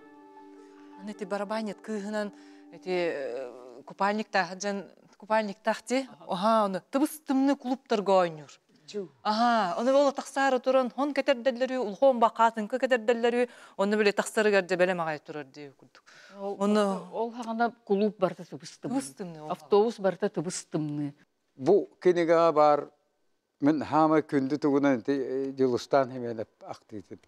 Аны ити барабанньыт кыыһынан ити купальниктаах дьон купальниктаах дии. Аха, ону тыбыс-тымныы клубтарга оонньуур. Аха, ону ол тахсаары туран хон кэтэрдэллэрүү, улхон бакаатыҥка кэтэрдэллэрүү, онно били тахсарыгар дьэ бэлэм аҕай турар дии курдук. Ону ол хаҕана кулууп барыта тыбыс-тымныы. Автобус барыта тыбыс-тымныы. Бу кинигэҕэ баар мин хаамай күндү тугунан ити Дьулустаан Семенов ахтыытын.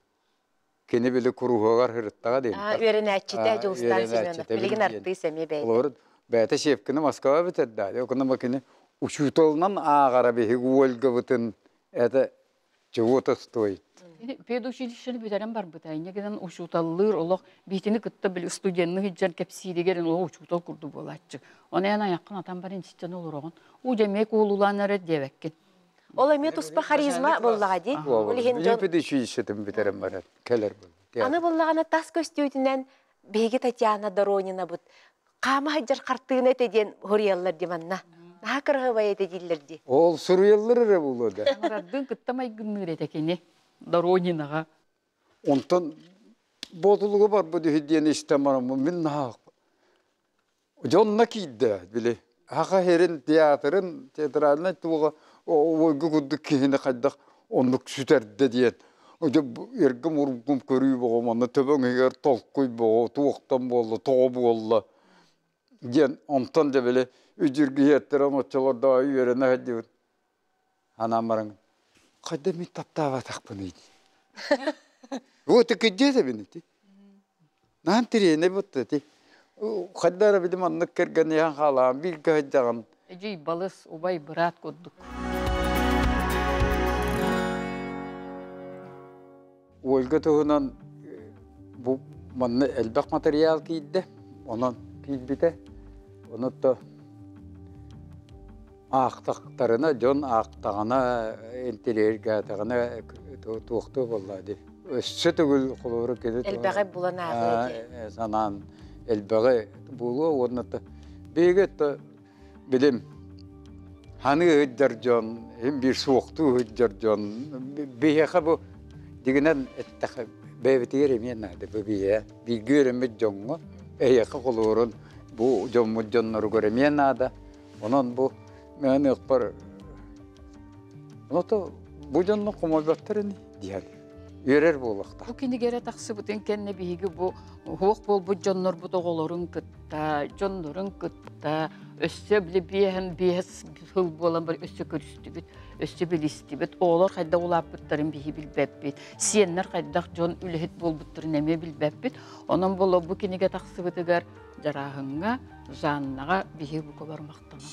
Кини били куруһуогар сырыттаҕа диэн. Үөрэнээччитэ Дьулустаан Семенов. Билигин артыыс эмиэ бэйэтэ. Олору бэйэтэ Щепкина Москва бүтэрдэ. Окуна кини учууталынан ааҕара биһиги Ольгабытын это чего-то стоит. Педучилищены бүтэрэн барбыта. Инньэ гынан учууталлыыр олох биитини кытта били студенны сылдьан кэпсииригэр олох учуутал курдук буолааччы. Оны эн айаххын атан баран истэн олороҕун. Уу дьэ эмиэ куолулаан эрэр диэбэккин. Ол эмиэ туспа харизма буоллаҕа дии. Ол иһин дьон педучилищетын бүтэрэн баран кэлэр буолла. Аны буллаҕына тас көстүүтүнэн биһиги Татьяна Доронинабыт хаама сылдьар хартыына этэ диэн суруйаллар дии манна. Наһаа кыраһыбай этэ дииллэр дии. Ол суруйаллар эрэ буолуо да. Саҥарардыын кытта майгынныыр этэ кини Доронинаҕа. Онтон Боотулуга барбыт үһү диэн истэн бараммын мин наһаа дьонно киирдэ били Саха сирин театрын театральнай туоҕа ойгу курдук киһини хайдах оннук сүтэрдэ диэн эргим ургум көрүү боҕом онно төбөҥ иһигэр толкуй боҕо туохтан буолла тоҕо буолла диэн онтон да били үдүргүһүөттэрэ оччолордоо үөрэнэ сылдьыбыт анаан баран хайда мин таптаабатахпыный вот киддиэтэбин ити Наһан тириэнэ бутта ти. Хайда эрэ билим оннук кэргэниһэн хаалаан бииргэ сылдьаҕын. Эдьиий балыс, убай, быраат курдук. Ольга туһунан бу манна элбэх материал киирдэ. Онон киирбитэ. Онон то аахтахтарына, дьон аахтаҕына, интэриэһиргээтэҕинэ туохтуу буолла дии. Өссө төгүл холобура кини элбэҕи булан ааҕыа дии. Санаан элбэҕи буолуо уонна биһиги билим ханыы сылдьар дьон, иһин биир суохтуу сылдьар дьон биһиэхэ бу дигинэн эттэхэ бэйэбитигэр эмиэ наада бу биһиэ бииргэ үөрэммит дьоҥҥо эһиэхэ холобурун бу дьоммут дьонноругар эмиэ наада. Онон бу мээниэхпэр ото бу дьонно хомойботтор ини диэн үөрэр буолуохтаах. Бу кинигэрэ тахсыбытын кэннэ биһиги бу уһуох буолбут дьоннорбут оҕолорун кытта, дьоннорун кытта өссө били биэһэн биэс сыл буолан бар өссө көрүстүбүт, өссө билистибит. Оҕолор хайдах улааппыттарын биһи билбэппит. Сиэннэр хайдах дьон үлэһит буолбуттарын эмиэ билбэппит. Онон буолла бу кинигэ тахсыбытыгар Дьарааһыҥҥа, Жаннаҕа биһиги бука махтанабыт.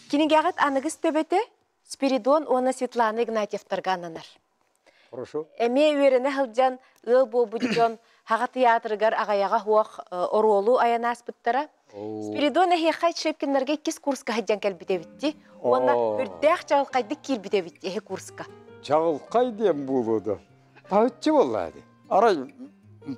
Кинигэҕит аныгыс төбөтө Спиридон уонна Светлана Игнатьевтарга ананар. Хорошо. Эмиэ үөрэнэ сылдьан ыал буолбут дьон Хаҕа тыйаатырыгар аҕайаҕа суох оруолу айан ааспыттара. Спиридон эһиэхэ Шепкиннарга иккис курска сылдьан кэлбит эбитти. Уонна үрдээх чаҕылхайдык киирбит эбит эһи курска. Чаҕылхай диэн буолуо да. Таһыччы буолла дии. Арай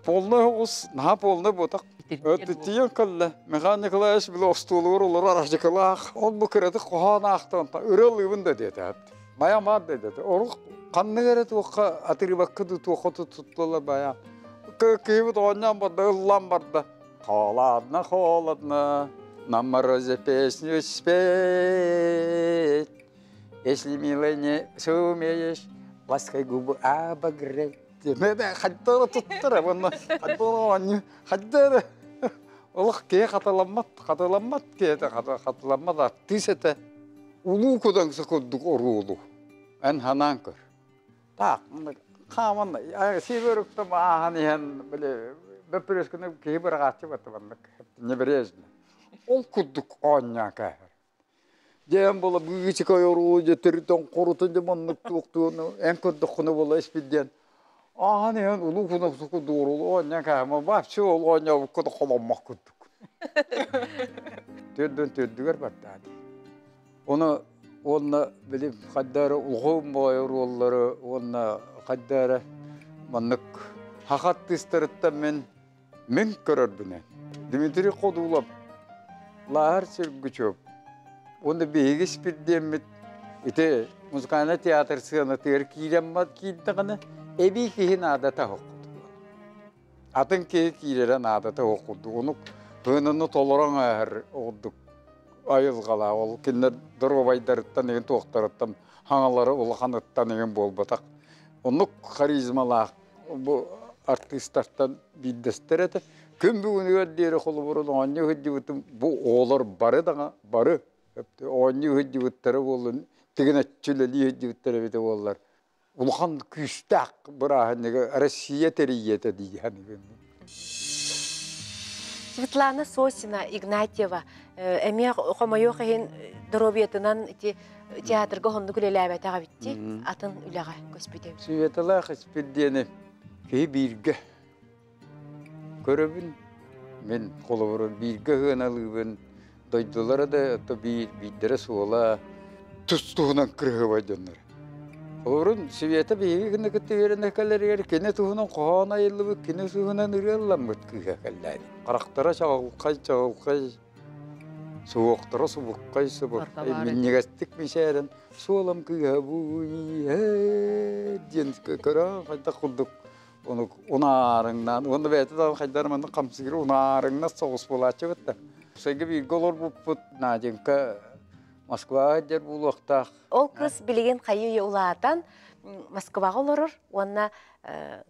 полный оҕус, наһаа полный буотах. Тиийэн кэллэ. Михаил Николаевич били остуолугар олорор арчыкылаах. Ол бу кыратык хоһоон аахтан ырыалыыбын да диэтэ. Майа маар да диэтэ. Орук ханнык эрэ туохха атырыбакка да туохха туттулар бая. Кыыбыт оонньоон барда, ыллаан барда. Холодно, холодно, на морозе песню спеть. Если, милый, не сумеешь, лаской губы обогреть. Хайдара туттара, уонна хайдара хайдара олох киһи хатыламмат, хатыламмат киһи хатыламмат артыыс этэ. Улуу кудаҥса курдук оруолу. Эн ханаан көр. Так, хааман сиверуктам ааһан иһэн били бөппүрүөскүнү киһи быраҕааччы баттыбаннык небрежно. Ол курдук оонньоон кээһэр. Дьээн буола быычыка ойоруу дьэ төрүтэн хорутун дьэ маннык туохтууну эн көрдөххүнэ буола испит диэн ааһан иһэн улуу кунапсуку дуорулу оонньоон кээһэмэ вообще ол оонньообукка да холоммох курдук. Төрдүн төрдүгэр бардаа дии. Ону уонна били хайда эрэ улахан баҕайы оруоллары уонна хайда эрэ маннык саха артыыстарыттан мин мин көрөрбүнэн Дмитрий Ходулов, Лааһар Сергучев уонна биһиги Испирдиэммит ити музыкальнай театр сыанатыгар киирэн киирдэҕинэ эбии киһи наадата суох Атын киһи киирэрэ наадата суох курдук. Ону тыыныны толорон ааһар ордук айылҕалаах. Ол кинилэр доруобайдарыттан игин туохтарыттан хаҥалары улаханыттан игин буолбатах. Оннук харизмалаах бу артыыстартан биирдэстэрэ этэ. Күн бүгүнүгэр диэри холобурун оонньуу сылдьыбытым бу оҕолор бары даҕа бары оонньуу сылдьыбыттара буоллун тигинэччи үлэлии сылдьыбыттара эбитэ буоллар улахан күүстээх бырааһынньыгы Россия тэрийиэтэ дии саныыбын. Светлана Сосина Игнатьева эмиэ хомойуох иһин доруобуйатынан ити театрга оннук үлэлээбэтэх эбитти атын үлэҕэ көспүтэ. Светалаах Испирдиэни киһи бииргэ көрөбүн. Мин холобурун бииргэ ыһыаналыыбын. Дойдулара да то биир биирдэрэ суола тус туһунан кырыһыбай дьоннор. Холобурун Света биһиги гына кытта үөрэнэ кэлэригэр кини туһунан хоһоон айыллыбыт, кини туһунан ырыалламмыт кыыһа кэллээни. Харахтара чаҕылхай чаҕылхай, суһуохтара субуккай субуккай, минньигэстик мичээрэн суолам кыыһа бу диэн көрөн хайдах курдук ону унаарыҥнаан уонна бэйэтэ даҕаны хайдах маннык хамсыыр унаарыҥнас соҕус буолааччыбыт да. Сайга бииргэ олорбуппут Наденька Москваҕа сылдьар буолуохтаах. Ол кыз билигин хайыы улаатан Москваҕа олорор уонна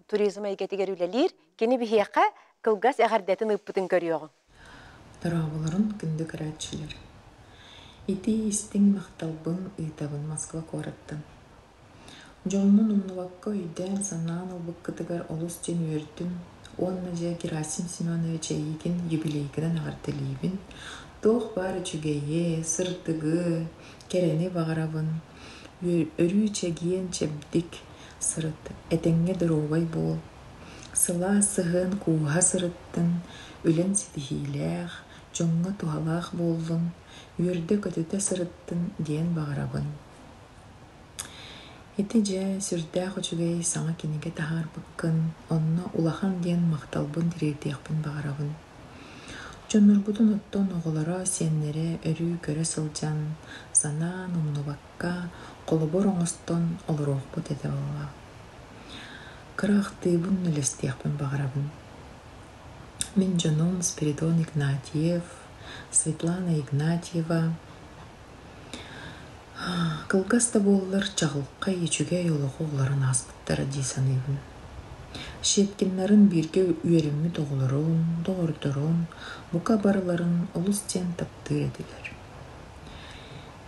туризм эйгэтигэр үлэлиир. Кини биһиэхэ кылгас эҕэрдэтин ыыппытын көрүөҕүҥ. Дорооболорун, күндү көрөөччүлэр! Ити истиҥ махталбын ыытабын Москва куораттан. Дьоммун умнубакка өйдөөн-санаан ылбыккытыгар олус диэн үөрдүм уонна дьэ Герасим Семенович эйиигин юбилейгынан эҕэрдэлиибин, туох баар үчүгэйи, сырдыгы, кэрэни баҕарабын, өрүү чэгиэн-чэбдик сырыт, этэҥҥэ доруобай буол, сылаас сыһыан кууһа сырыттын, үлэҥ ситиһиилээх, дьоҥҥо туһалаах буоллун, үөрдэ-көтүтэ сырыттын диэн баҕарабын. Ити дьэ сүрдээх үчүгэй саҥа кинигэ таһаарбыккын, онно улахан диэн махталбын тириэрдиэхпин баҕарабын. Дьоннорбутун оттон оҕолоро, сиэннэрэ өрүү көрө сылдьан, санаан умнубакка, холобур оҥостон олоруохпут этэ буоллаҕа. Кыра ахтыыбын үллэстиэхпин баҕарабын. Мин дьонум Спиридон Игнатьев, Светлана Игнатьева, Кылгас да буоллар, чаҕылхай, үчүгэй олоҕу олорон ааспыттара дии саныыбын. Щепкиннарын бииргэ үөрэммит оҕолорун, доҕордорун бука барыларын олус диэн таптыыр этилэр.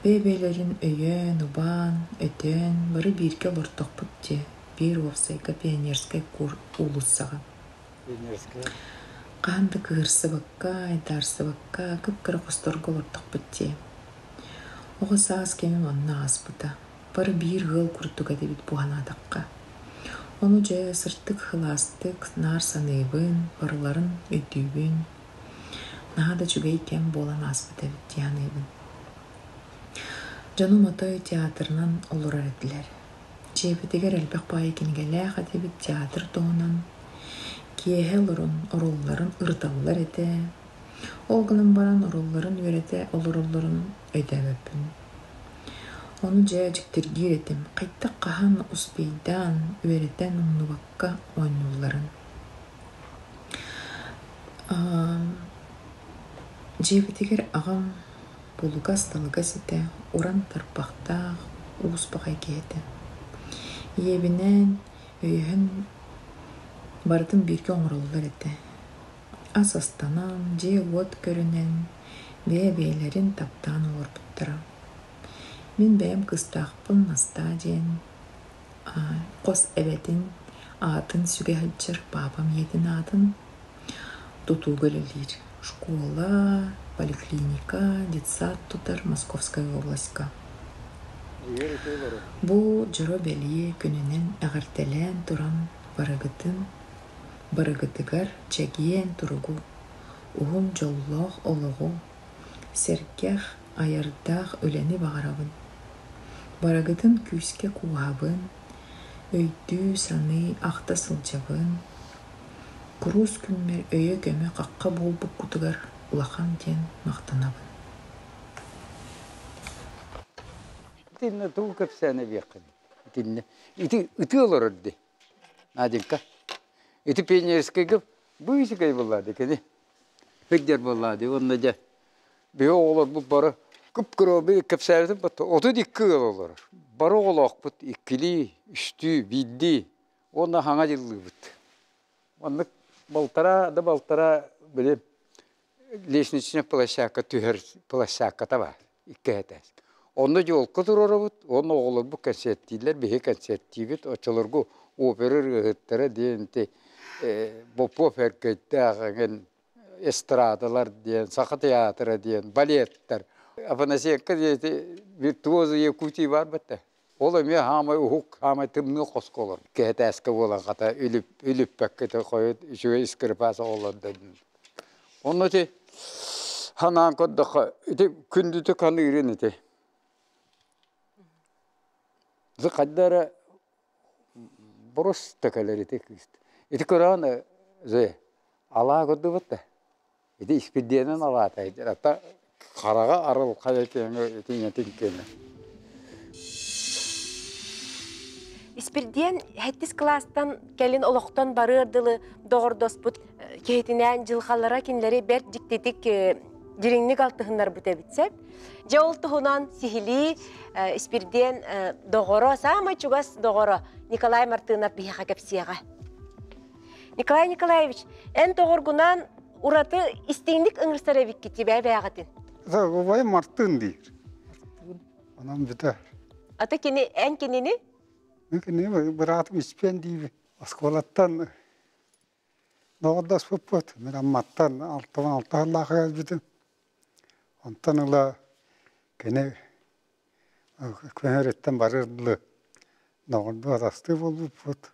Бэйэ-бэйэлэрин өйөөн, убаан, өтөөн бары бииргэ олордохпут дии, биир уопсайга Пионерскай уулуссаҕа. Хаһан да кыыһырсыбакка, айдаарсыбакка кып-кыра хосторго олордохпут дии. Оҕо саас кэмим онно ааспыта. Бары биир ыал курдук этибит буһанаатахха. Ону дьэ сырдык сылаастык наар саныыбын, барыларын өйдүүбүн. Наһаа да үчүгэй кэм буолан ааспыт эбит дии саныыбын. Дьонум отой театрынан олорор этилэр. Дьиэбитигэр элбэх баайы кинигэлээх этибит театр туһунан. Киэһэ олорон оруолларын ырыталлар этэ. Ол гынан баран оруолларын үөрэтэ олороллорун өйдөөбөппүн. Ону дьэ дьиктиргиир этим, хайдах хаһан успейдаан, үөрэтэн умнубакка оонньуулларын. Дьиэбитигэр аҕам булугас-талыгас этэ, уран тарбахтаах, уус баҕайы киһи этэ. Ийэбинээн өйөһөн барытын бииргэ оҥороллор этэ. Ас астанан, дьиэ-уот көрүнэн, бэйэ-бэйэлэрин таптаан олорбуттара. Мин бэйэм кыыстаахпын Настаа диэн хос эбэтин аатын сүгэ сылдьар паапам ийэтин аатын тутууга үлэлиир. Школа, поликлиника, детсад тутар Московскай областька. Бу дьоро бэлиэ күнүнэн эҕэрдэлээн туран барыгытын барыгытыгар чэгиэн туругу, уһун дьоллоох олоҕу, сэргэх, айардаах үлэни баҕарабын. Барыгытын күүскэ кууһабын, өйдүү-саныы, ахта сылдьабын. Куруус күммэр өйө-көмө хахха буолбуккутугар улахан диэн махтанабын. Итиннэ тугу кэпсээн эбиэххин? Итиннэ. Ити ытыы олорор дии. Наденька. Ити пионерскайга быысыкай буолла дии кини. Сылдьар буолла дии. Уонна дьэ биһи оҕолорбут бары кып-кыра кэпсээбитим батта 32 ыал олорор. Бары оҕолоохпут иккилии, үстүү, биирдии уонна хаҥа дьыллыыбыт. Оннук балтараа да балтараа били лестничная площадка түһэр площадката баар икки этээс. Онно дьуолка туруорабыт уонна оҕолорбут кэнсиэртииллэр, биһи кэнсиэртиибит. Оччолорго опера ырыаһыттара диэн ити Попов Эркэйдээх эҥин эстрадалар диэн, Саха театра диэн, балеттар. Афанасенко диэн ити виртуозы Якутии баар бэтэ. Ол эмиэ хаамай уһук, хаамай тымныы хоско олор. Кэһэтээскэ буолан хата үлүппэккэ хойут үчүгэй скрипач оҕолордон. Онно ити ханаан көрдөххө, ити күндүтүк ханыырын ити. Ити хайда эрэ борус да кэлэр ити кыыс. Ити көрөөн Зоя, алаа көрдүбүт да. Ити испирдиэнэн алаата ата хараҕа арылхай киэҥэ итиҥэтин киэнэ. Испирдиэн сэттис кылаастан кэлин олохтон барыар дылы доҕордоспут киһитинээн дьылҕалара кинилэри бэрт дьиктитик дириҥник алтыһыннарбыт эбит сөп. Дьэ ол туһунан сиһилии Испирдиэн доҕоро, саамай чугас доҕоро Николай Мартынов биһиэхэ кэпсиэҕэ. Николай Николаевич, эн доҕоргунаан ураты истиҥник ыҥырсар эбиккит тибээ бээҕитин. Убайым Мартын диир. Онон бүтэр. Ата кини, эн кинини? Мен кинини быраатым Испиэн диибин. Оскуолаттан доҕордоспуппут. Мен Амматтан 66 сыллаах кэлбитим. Онтон ыла кини көһөрүттэн барыар дылы доҕордуу атастыы буолбуппут.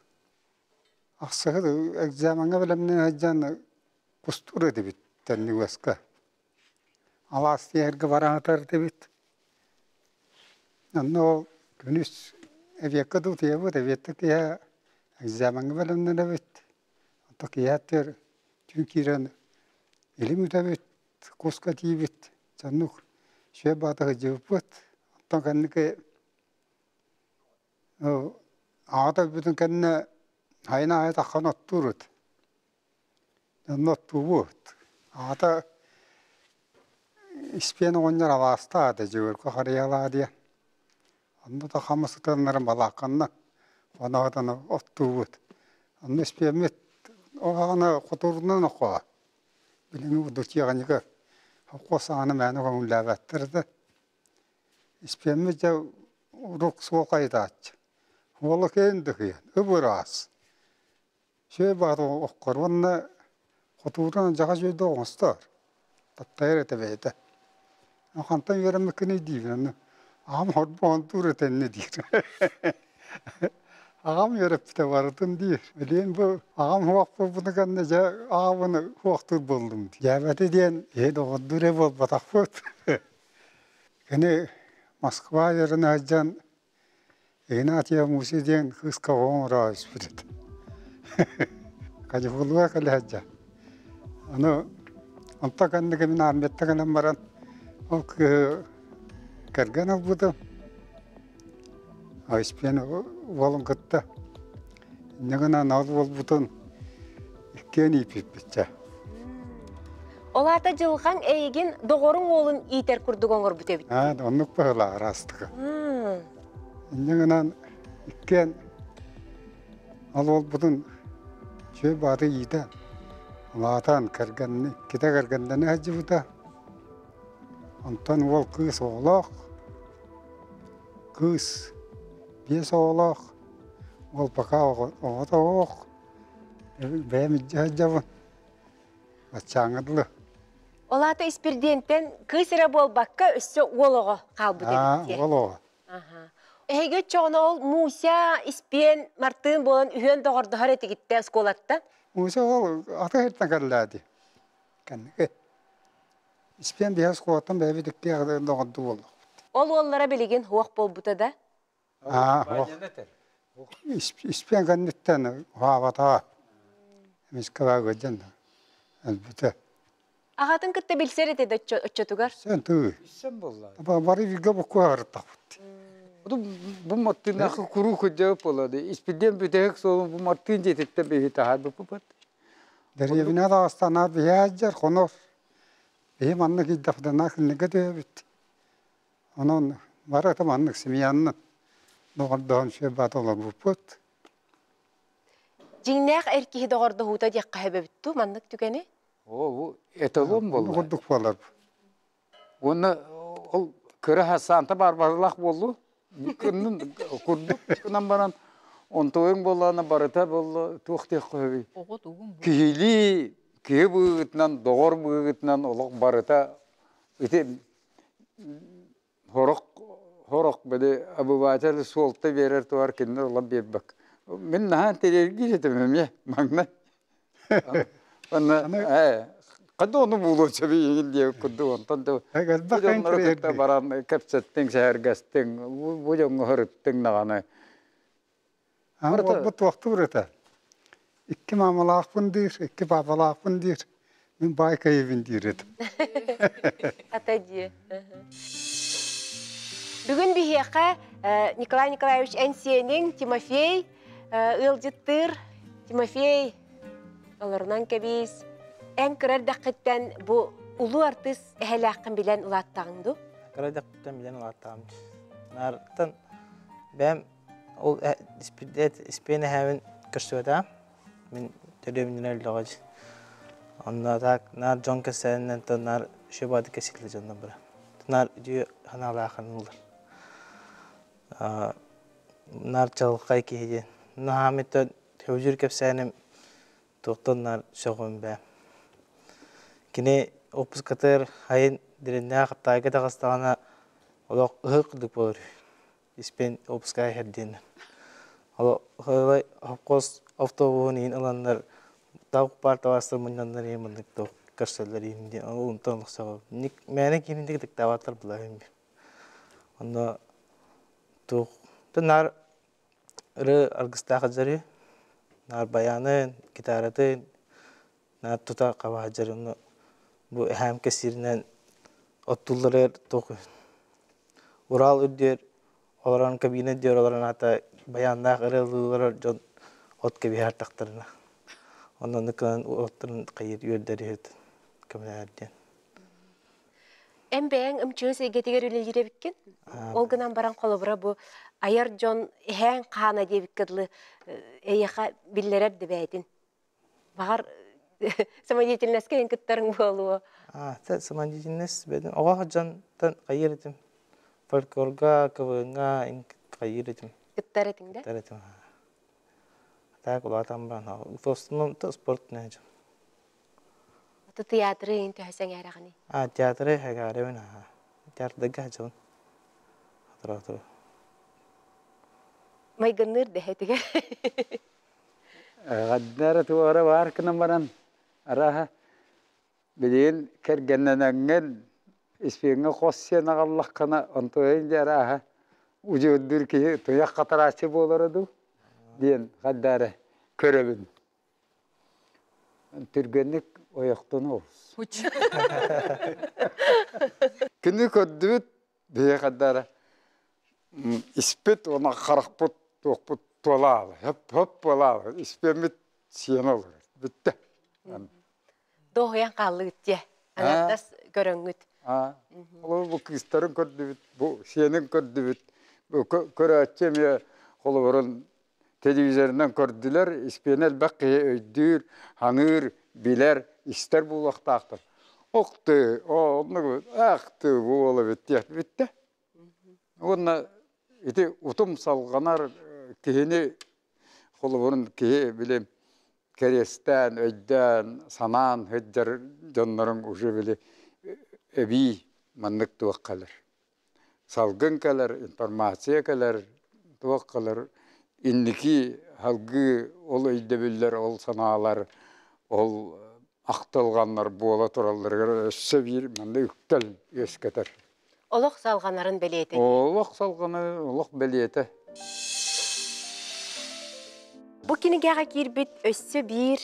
Ахсыһы экзамеҥҥа бэлэмнэнэ сылдьан кустуур этибит төннүгэскэ. Алаас тиэһэргэ баран сытар этибит. Онно ол күнүс эбиэккэ да утуйабыт, эбиэттэ киэһэ экзамеҥҥа бэлэмнэнэбит. Онтон киэһэ өттүгэр түүн киирэн илим үтэбит, куска тиийбит. Соннук сүө баата сылдьыбыппыт. Онтон кэнники Аҕата өлбүтүн кэннэ сайын аайы таххан оттуур ыт. Онно оттуубут. Аҕата Испиэн оҕонньор алаастаах этэ Дьөгүөркэ Харыйалаа диэн. Онно да хам сытаннарын балаакканна хоноһутан оттуубут. Онно Испиэммит ол аҕана хотуурунан оккоҕо. Билиҥҥи курдук тиэхиньикэ холкуос саҕана мээнэ көҥүллээбэттэр этэ. Испиэммит дьэ уруок суох айытааччы. Уола кээн да кыйан, ып-ыраас. Сүө баҕар оххор уонна хотуурун алдьархай үчүгэйдик оҥостор. Таптайар этэ бэйэтэ. Хантан үөрэммиккиний диибин онно аҕам хорбоһон этэ иннэ диир. Аҕам үөрэппитэ барытын диир. Билигин бу аҕам суох буолбутун кэннэ дьэ аҕабын суохтуур буоллум дии. Дьээбэтэ диэн киһи доҕордуур эрэ буолбатахпыт. Кини Москва үөрэнэ сылдьан Игнатьев Муси диэн кыыска оҕо оҥоро түспүт этэ. Каникулга кэлэ сылдьар. Аны онто кэнники мин армияттан кэлэн баран ол кыыһы кэргэн ылбытым. Испиэн уолун кытта. Инньэ гынан ол уолбутун иккиэн ииппиппит. Ол аата дьылҕаҥ эйигин доҕоруҥ уолун иитэр курдук оҥорбут эбит. Аа, оннук быһыылаах араастыга. Инньэ гынан иккиэн ол уолбутун үчүгэй баҕайы иитэн, улаатан кэргэнни, иккитэ кэргэннэнэ сылдьыбыта. Онтон уол кыыс оҕолоох, кыыс биэс оҕолоох, уол пока оҕото оҕох, бэйэм илдьэ сылдьабын. Баччааҥҥа дылы. Ол аата Испирдиэнтэн кыыс эрэ буолбакка, өссө уол оҕо хаалбыт эбит дии. Уол оҕо. Эһиги оччоҕуна ол Муся, Испиэн, Мартыын буолан үһүөн доҕордоһор этигиттэ оскуолатта? Муся ол аты иһиттэн кэллээди. Кэнники. Испиэн биһи оскуолаттан бэйэбит икки доҕордуу буоллахпыт. Ол уоллара билигин суох буолбута да? Аа, Испиэн кэнниттэн уһаабатаҕа. Эмискэ ыалдьан өлбүтэ. Аҕатын кытта билсэр этэ да оччотугар? Сен тыы. Билсэн буолла. Бары бииргэ буккуһарыттахпыт. Бу Мартыннахы куруу кырдьаҕа буолла. Испирдиэн бүтэһик суолун бу Мартын дьиэтиттэн биһи таһаарбыппыт. Дэриэбинэ даҕастанаар биһи аадьар хонор. Биһи манна киирдэхпитинэ кинилэргэ түһэбит. Онон бары ата маннык семьяннан доҕордоһон сүөбаат олорбуппут. Дьиҥнээх эр киһи доҕордоһуута диэххэ сөбөбүт дуу маннык түгэни? Оо, бу эталон буолла. Курдук буолар. Уонна ол кыра Санта Барбаралаах буоллу. Кыннын курдук гынан баран онтуойуҥ буоллаҕына барыта буолла туох диэххэ сөбүй? Киһилии киһи быһыытынан, доҕор быһыытынан олох барыта ити Сорох сорох били обыватель суолта биэрэр туһар кинилэр ылан биэрбэк. Мин наһаа интэриэһиргиир этим эмиэ маҥнай. Уонна ээ ханна ону буолуон сөбүй игин диэбит курдук онтон да бу дьоннору кытта баран кэпсэттиҥ, сэһэргэстиҥ, бу дьоҥҥо сырыттыҥ даҕаны. Уолбут туохтуур этэ. Икки маамалаахпын диир, икки паапалаахпын диир. Мин баай кэйибин диир этим. Ата дии. Бүгүн биһиэхэ Николай Николаевич эн сиэниҥ Тимофей ыалдьыттыыр. Тимофей, олорунан кэбиис. Эн кыра эрдэххиттэн бу улуу артыыс эһэлээххин билэн улааттаҕыҥ дуу? Кыра эрдэхпиттэн билэн улааттаҕым. Наартан бэйэм Ол испиэн эһээбин көрсүбэтэҕим. Мин төрүөбүнүнэн өллөҕө дии. Онно так наар дьон кэпсээнинэн то наар үчүгэй кэсиилэ дьоннор бара. Наар үтүө санаалаах ылар. Наар чаҕылхай киһи диэн. Наһаа сөбүлүүр кэпсээним туохтан наар сөҕүм бээ. Кини отпускатыгар айын Дириннээх Хаптаайга таҕыстаҕына олох ыһык курдук буолар үһү. Испин выпускай иһэрдиин. Ол хопкос автобуһун иһин ыланнар таук паар табаастар мунньаннар иһин маннык туох көрсөллөр иһин диэн ол онтон олохсоҕо. Мээнэ киһини кытыктаабаттар булаһын. Онно туох наар ыры аргыстаах дьары наар баянын, гитаратын наар тута хабаһа дьары бу эһээм кэсииринэн оттулларыгар туох Урал үрдүгэр олорон кабина үрдүгэр олорон аата байааннаах ырыалыылар дьон от кэбиһэр тахтарына онно кынан отторун хайыр үөрдэр иһит көмөлөһөр диэн. Эн бэйэҥ МЧС эйгэтигэр үлэлиир эбиккин. Ол гынан баран холобура бу айар дьон эһээн хаана диэбиккэ дылы эйиэхэ биллэрэр да бэйэтин. Баҕар самодеятельноска эн кыттарыҥ буолуо. А, самодеятельность бэдин оҕо дьонтон хайыр этим. Фольклорга, КВН-га хайыр этим. Кыттар этиҥ да? Кыттар этим. Так улаатан баран в основном спорт нээжим. Аты театры иин төһө сэҥээрэҕиний? А, театры сэҥээрэбин аха. Театрга сылдьабын. Отура-отура. Майгынныыр дэһэтигэр. Эҕэрдэ туора баар гынан баран, арааһа, билигин кэргэннэнэҥҥин испиэҥҥэ хос сиэн аҕаллаххына, онтуойуҥ дьэ арааһа удьуордуур киһи туйах хатарааччы буолара дуу диэн хайда эрэ көрөбүн. Түргэнник ойохтону олус. Кини көрдүбүт биһи хаддара испит уонна харахпыт туохпут туолаалы хөп хөп буолаалы испиэммит сиэн олорор бүттэ. Доһуйан хааллыгыт дьэ. Аҥардас көрөҥҥүт. Ол бу кыыстарын көрдүбүт, бу сиэнин көрдүбүт. Көрөөччү эмиэ холобурун телевизорынан көрдүлэр, испиэнэ элбэх киһи өйдүүр, ханыыр, билэр, истэр буолуохтаахтар. Ох ты, оннук ах ты буола бүттэ бүттэ. Уонна ити утум салҕанар киһини холобурун киһи били кэриэстээн, өйдөөн, санаан сылдьар дьонноруҥ уже били эбии маннык туох кэлэр. Салгын кэлэр, информация кэлэр, туох кэлэр, инники салгыы ол өйдөбүллэр, ол санаалар, ол ахтылҕаннар буола туралларыгар өссө биир манна үктэл үөскэтэр. Олох салҕанарын бэлиэтэ. Олох салҕаны, олох бэлиэтэ. Бу кинигэҕэ киирбит өссө биир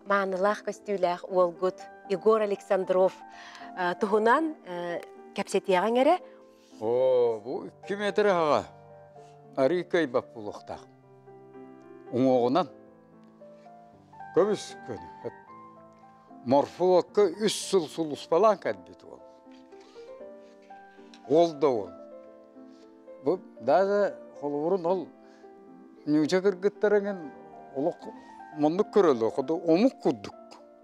маанылаах көстүүлээх уолгут Егор Александров туһунан кэпсэтиэҕиҥ эрэ. Оо, бу 2 метр аҕа арыы кыайбат буолуохтаах. Уҥуоҕунан көмүс көнө. Морфолокка үс сыл сулууспалаан кэлбит уол. Уол да уол. Бу даже холобурун ол ньууча кыргыттарыҥын олох муннук көрөллөр, ходу омук курдук.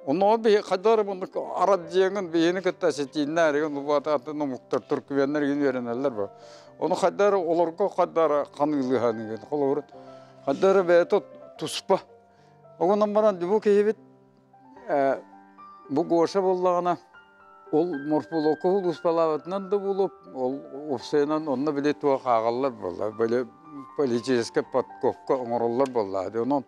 Онно би хайдары муннук арат диэҥин биһини кытта ситииннэр игин атын омуктар туркменнар игин үөрэнэллэр бу. Ону хайдары олорго хайдары ханыылыһан игин холобурун хайдары бэйэтэ туспа. Оҕонон баран бу киһибит Бу Гоша буоллаҕына, ол морфологка улууспалаабытынан да буолуо, ол уопсайынан онно били туох ааҕаллар буолла, били политическай подковка оҥороллор буолла. Онон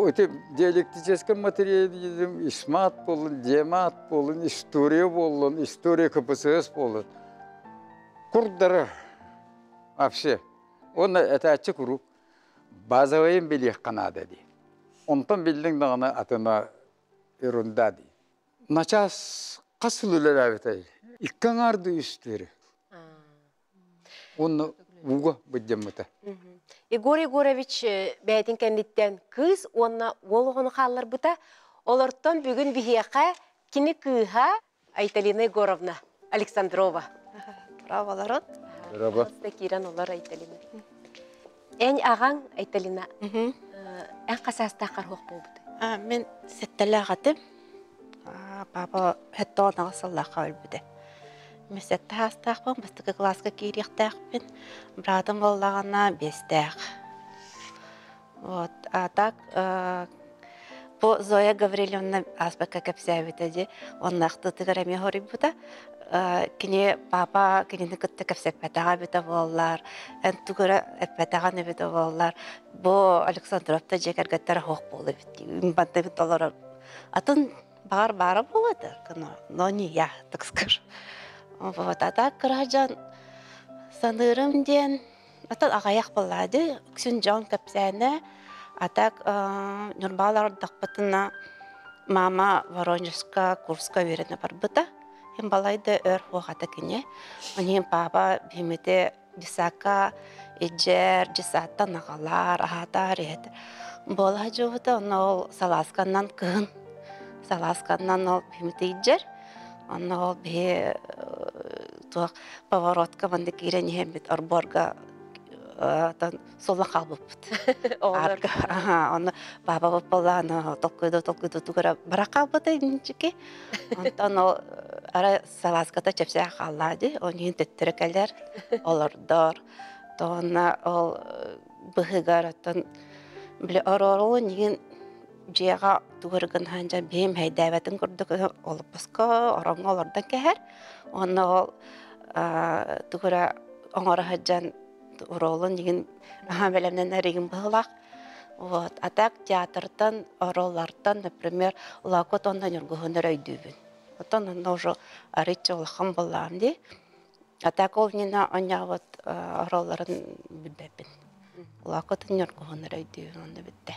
ити диалектическай материализм исмат буоллун, диамат буоллун, история буоллун, история КПСС буоллун, курдары вообще. Уонна этээччи куруук базовайын билиэххэ наада дии. Онтон биллиҥ даҕаны атына ерунда дии. Начаас хас сыл үлэлээбитэй? Икки аҥаарды үстүөрү. Уонна ууга быдьаммыта. Егор Егорович бэйэтин кэнниттэн кыыс уонна уол оҕону хаалларбыта. Олортон бүгүн биһиэхэ кини кыыһа Айталина Егоровна Александрова. Браво, Браво. Киирэн олор Айталина. Эн аҕаҥ Айталина, эн хасаастаах харһуох буолбут? Мен сэттэлээх этим. Папа хэттоон сыллаахха өлбүтэ. Мен сэттэ хаастаахпын, бастакы кылааска киириэхтээхпин. Братым буоллаҕына биэстээх. Вот, а так бу Зоя Гаврильевна ааспакка кэпсээбитэ дии, онно ахтыытыгар эмиэ хоруйбута. Кини папа кинини кытта кэпсэппэтэҕэ эбитэ буоллар, эн тугу эрэ эппэтэҕин эбитэ буоллар, бу Александровта дьиэ кэргэттэрэ суох буолуо эбит дии. Бантыбыт олорор. Атын баҕар баара буолуо этэ, но не я, так скажу. Вот, а так кыра дьон саныырым диэн Атын аҕыйах буоллаа дии, үксүн дьон кэпсээнэ, а так Ньурбаҕа олордохпутуна мама Воронежка курска үөрэнэ барбыта. Иһин балайда өр хуохата кини. Онин папа биһимити десакка иджэр, десаттан аҕалаар, аһаатаар иһэт. Буола дьуобута, онно ол салаасканнан кыһын салаасканнан ол биһимити иджэр. Онно ол биһи туох поворотка манна киирэн иһэммит орборго суоллан хаалбыппыт. Оҕолор. Онно баабабыт буоллаҕына толкуйда толкуйда тугура бара хаалбыта инчики. Онтон ол ара салааската чэпсээх хааллаа дии. Ол иһин төттөрү кэлэр, олордор. Тоҕонно ол быһыгар оттон били ороору нигин дьиэҕэ тугу эрэ гынһан дьэ биһим мэһэйдээбэтин курдук олоппоско ороҥҥо олордон кэһэр уонна ол тугу эрэ оҥоро сылдьан оруолун игин аһаа бэлэмнэнэр игин быһыылаах. Вот. А так театртан, оруоллартан, например, Улаакот уонна Ньургуһун эрэ өйдүүбүн. Оттон онно уже арыйча улахан буоллаҕым дии. А так ол иннинэ оонньообут оруолларын билбэппин. Улаакотун Ньургуһун эрэ өйдүүбүн онно бүттэ.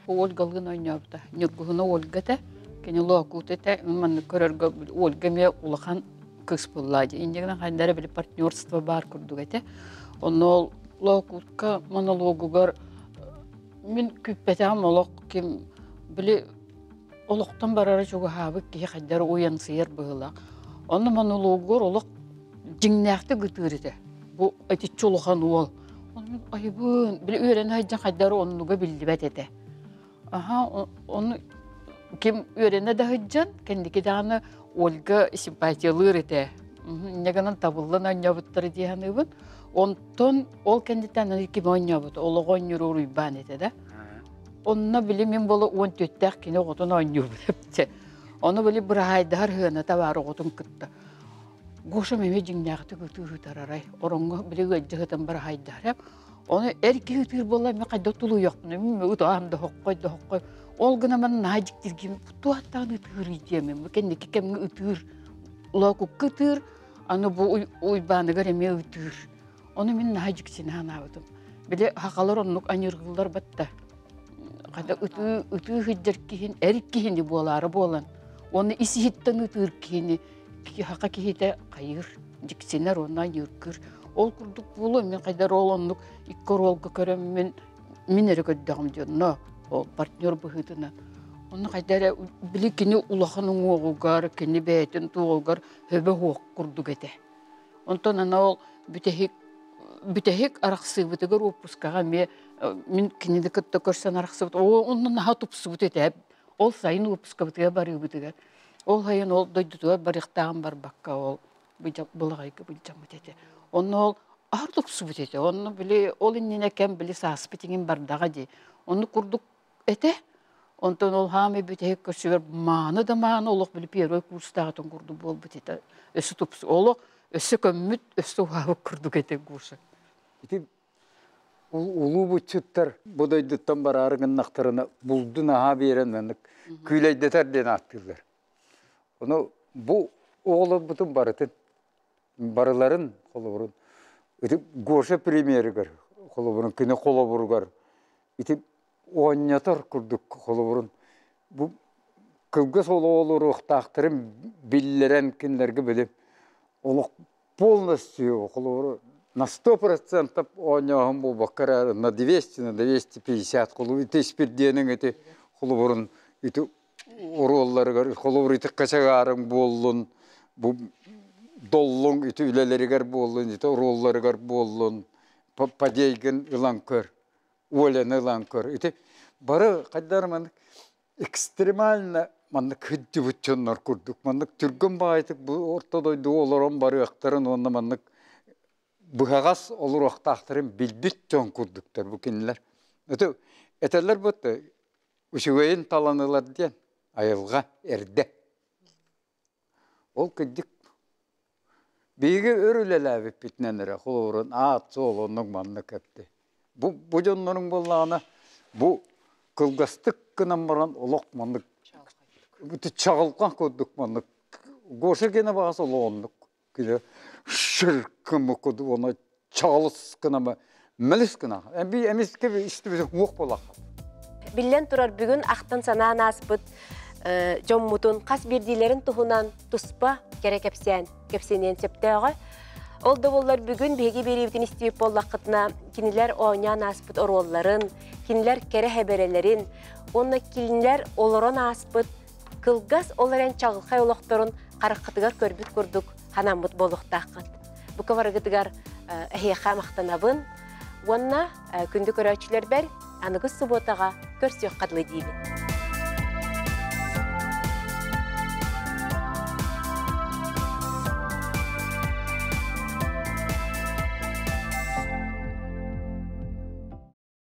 Ольгалыын оонньообута. Ньургуһуна Ольга этэ. Кини лоокуут этэ, маннык көрөргө Ольга эмиэ улахан кыыс буолла дии. Инньэ гынан хайда эрэ били партнерство баар курдук этэ. Онно ол лоокуутка монологугар мин күүппэтэҕим олох ким били олохтон барара чугаһаабыт киһи хайдары уйансыйар быһыылаах. Онно монологугар олох дьиҥнээхтик ытыыр этэ. Бу итиччэ улахан уол. Ону мин айыбын, били үөрэнэ сылдьан хайдары оннуга биллибэт этэ. Аха, ону ким үөрэнэ да сылдьан, кэнники даҕаны Ольга симпатиялыыр этэ. Инньэ гынан табыллан оонньообуттара дии саныыбын. Онтон ол кэнниттэн аны ким оонньообут? Олоҕу оонньуур Уруйбаан этэ да. Онно били мин буола уон түөртээх кини оҕотун оонньуубут эбитэ. Ону били быраһаайдаһар сыаната баар оҕотун кытта. Гошам эмиэ дьиҥнээхтик ытыы ытарарай. Ороҥҥо били ыалдьа сытан быраһаайдаһар. Ону эр киһи ытыыр буолла мен хайдах тулуйуохпунуй мин ытаан да хоххой да хоххой. Ол гына ман наһаа дьиктиргиим туохтаан ытыырый диэмин. Бу кэнники кэмҥэ ытыыр. Лоокукка ытыыр, аны бу Уйбааныгар эмиэ ытыыр. Ону мин наһаа дьиксинэ санаабытым. Били хахалар оннук аньыргыыллар батта. Хата ытыы ытыы сылдьар киһин эр киһини буолаары буолан, уонна ис иһиттэн ытыыр киһини хаха киһитэ хайыыр, дьиксинэр уонна аньыыргыыр. Ол курдук буолуо мин хайдар ол оннук икки оруолга көрөммүн мин эрэ көрдөҕүм дьонно ол партнер быһыытынан. Онно хайда эрэ били кини улахан уҥуоҕугар, кини бэйэтин туоҕугар хөбө суох курдук этэ. Онтон аны ол бүтэһик бүтэһик арахсыыбытыгар уоппускаҕа эмиэ мин кинини кытта көрсөн арахсыбыт оо онно наһаа тупсубут этэ ол сайын уоппускабытыгар барыыбытыгар ол сайын ол дойдутугар барыахтааҕын барбакка ол былаҕайга былдьаммыт этэ онно ол аһар тупсубут этэ онно били ол иннинэ кэм били сааспыт иҥин бардаҕа дии оннук курдук этэ. Онтон ол хаамай бүтэһик көрсүбэр мааны да мааны олох били первый курстааҕытын курдук буолбут этэ. Өссө тупсу олох өссө көммүт, өссө уһаабыт курдук этэ курса. Ити улуу буччуттар бу дойдуттан бараары гыннахтарына булдун аһаа биэрэн маннык күүлэйдэтэр диэн ааттыыллар. Ону бу оҕолорбутун барытын барыларын холобурун ити Гоша премьеригэр холобурун кини холобуругар ити оонньотор курдук холобурун бу кылгас олоруохтаахтарын биллэрэн кинилэргэ били олох полностью холобуру на 100% оонньооһун буолбакка эрэ на 200 на 250 холобур ити испирдиэниҥ ити холобурун ити оруолларыгар холобур ити качагарыҥ буоллун бу доллуҥ ити үлэлэригэр буоллун ити оруолларыгар буоллун падейгын ылан көр Оляны ылан көр. Ити бары хайдах маннык экстремально маннык кырдьыбыт дьоннор курдук маннык түргэн баҕайытык бу орто дойдуга олорон барыахтарын уонна маннык быһаҕас олоруохтаахтарын билбит дьон курдуктар бу кинилэр. Это этэллэр будто үчүгэйин талан ылар диэн айылҕа эрдэ. Ол кырдьык биһиги өр үлэлээбиппитинэн эрэ холобурун аат-суол оннук маннык эпти. Бу бу дьонноруҥ буоллаҕына бу кылгастык гынан баран олох маннык чаҕылҕан курдук маннык Гоша гена баҕас олох оннук кини шыркым курдук уонна чаҕылыс гына мэлис гына эми эмискэ истибит уох буолахха Биллэн турар бүгүн ахтан санаан ааспыт дьоммутун хас биирдиилэрин туһунан туспа кэрэ кэпсээн кэпсэниэн сөптөөҕө. Ол да буоллар бүгүн биһиги биэриибитин истибит буоллаххытына кинилэр оонньоон ааспыт оруолларын, кинилэр кэрэ хэбэрэлэрин уонна кинилэр олорон ааспыт кылгас ол эрэн чаҕылхай олохторун хараххытыгар көрбүт курдук ханаммыт буолуохтааххыт. Бука барыгытыгар эһиэхэ махтанабын уонна күндү көрөөччүлэрбэр аныгы субуотаҕа көрсүөххэ дылы диибин.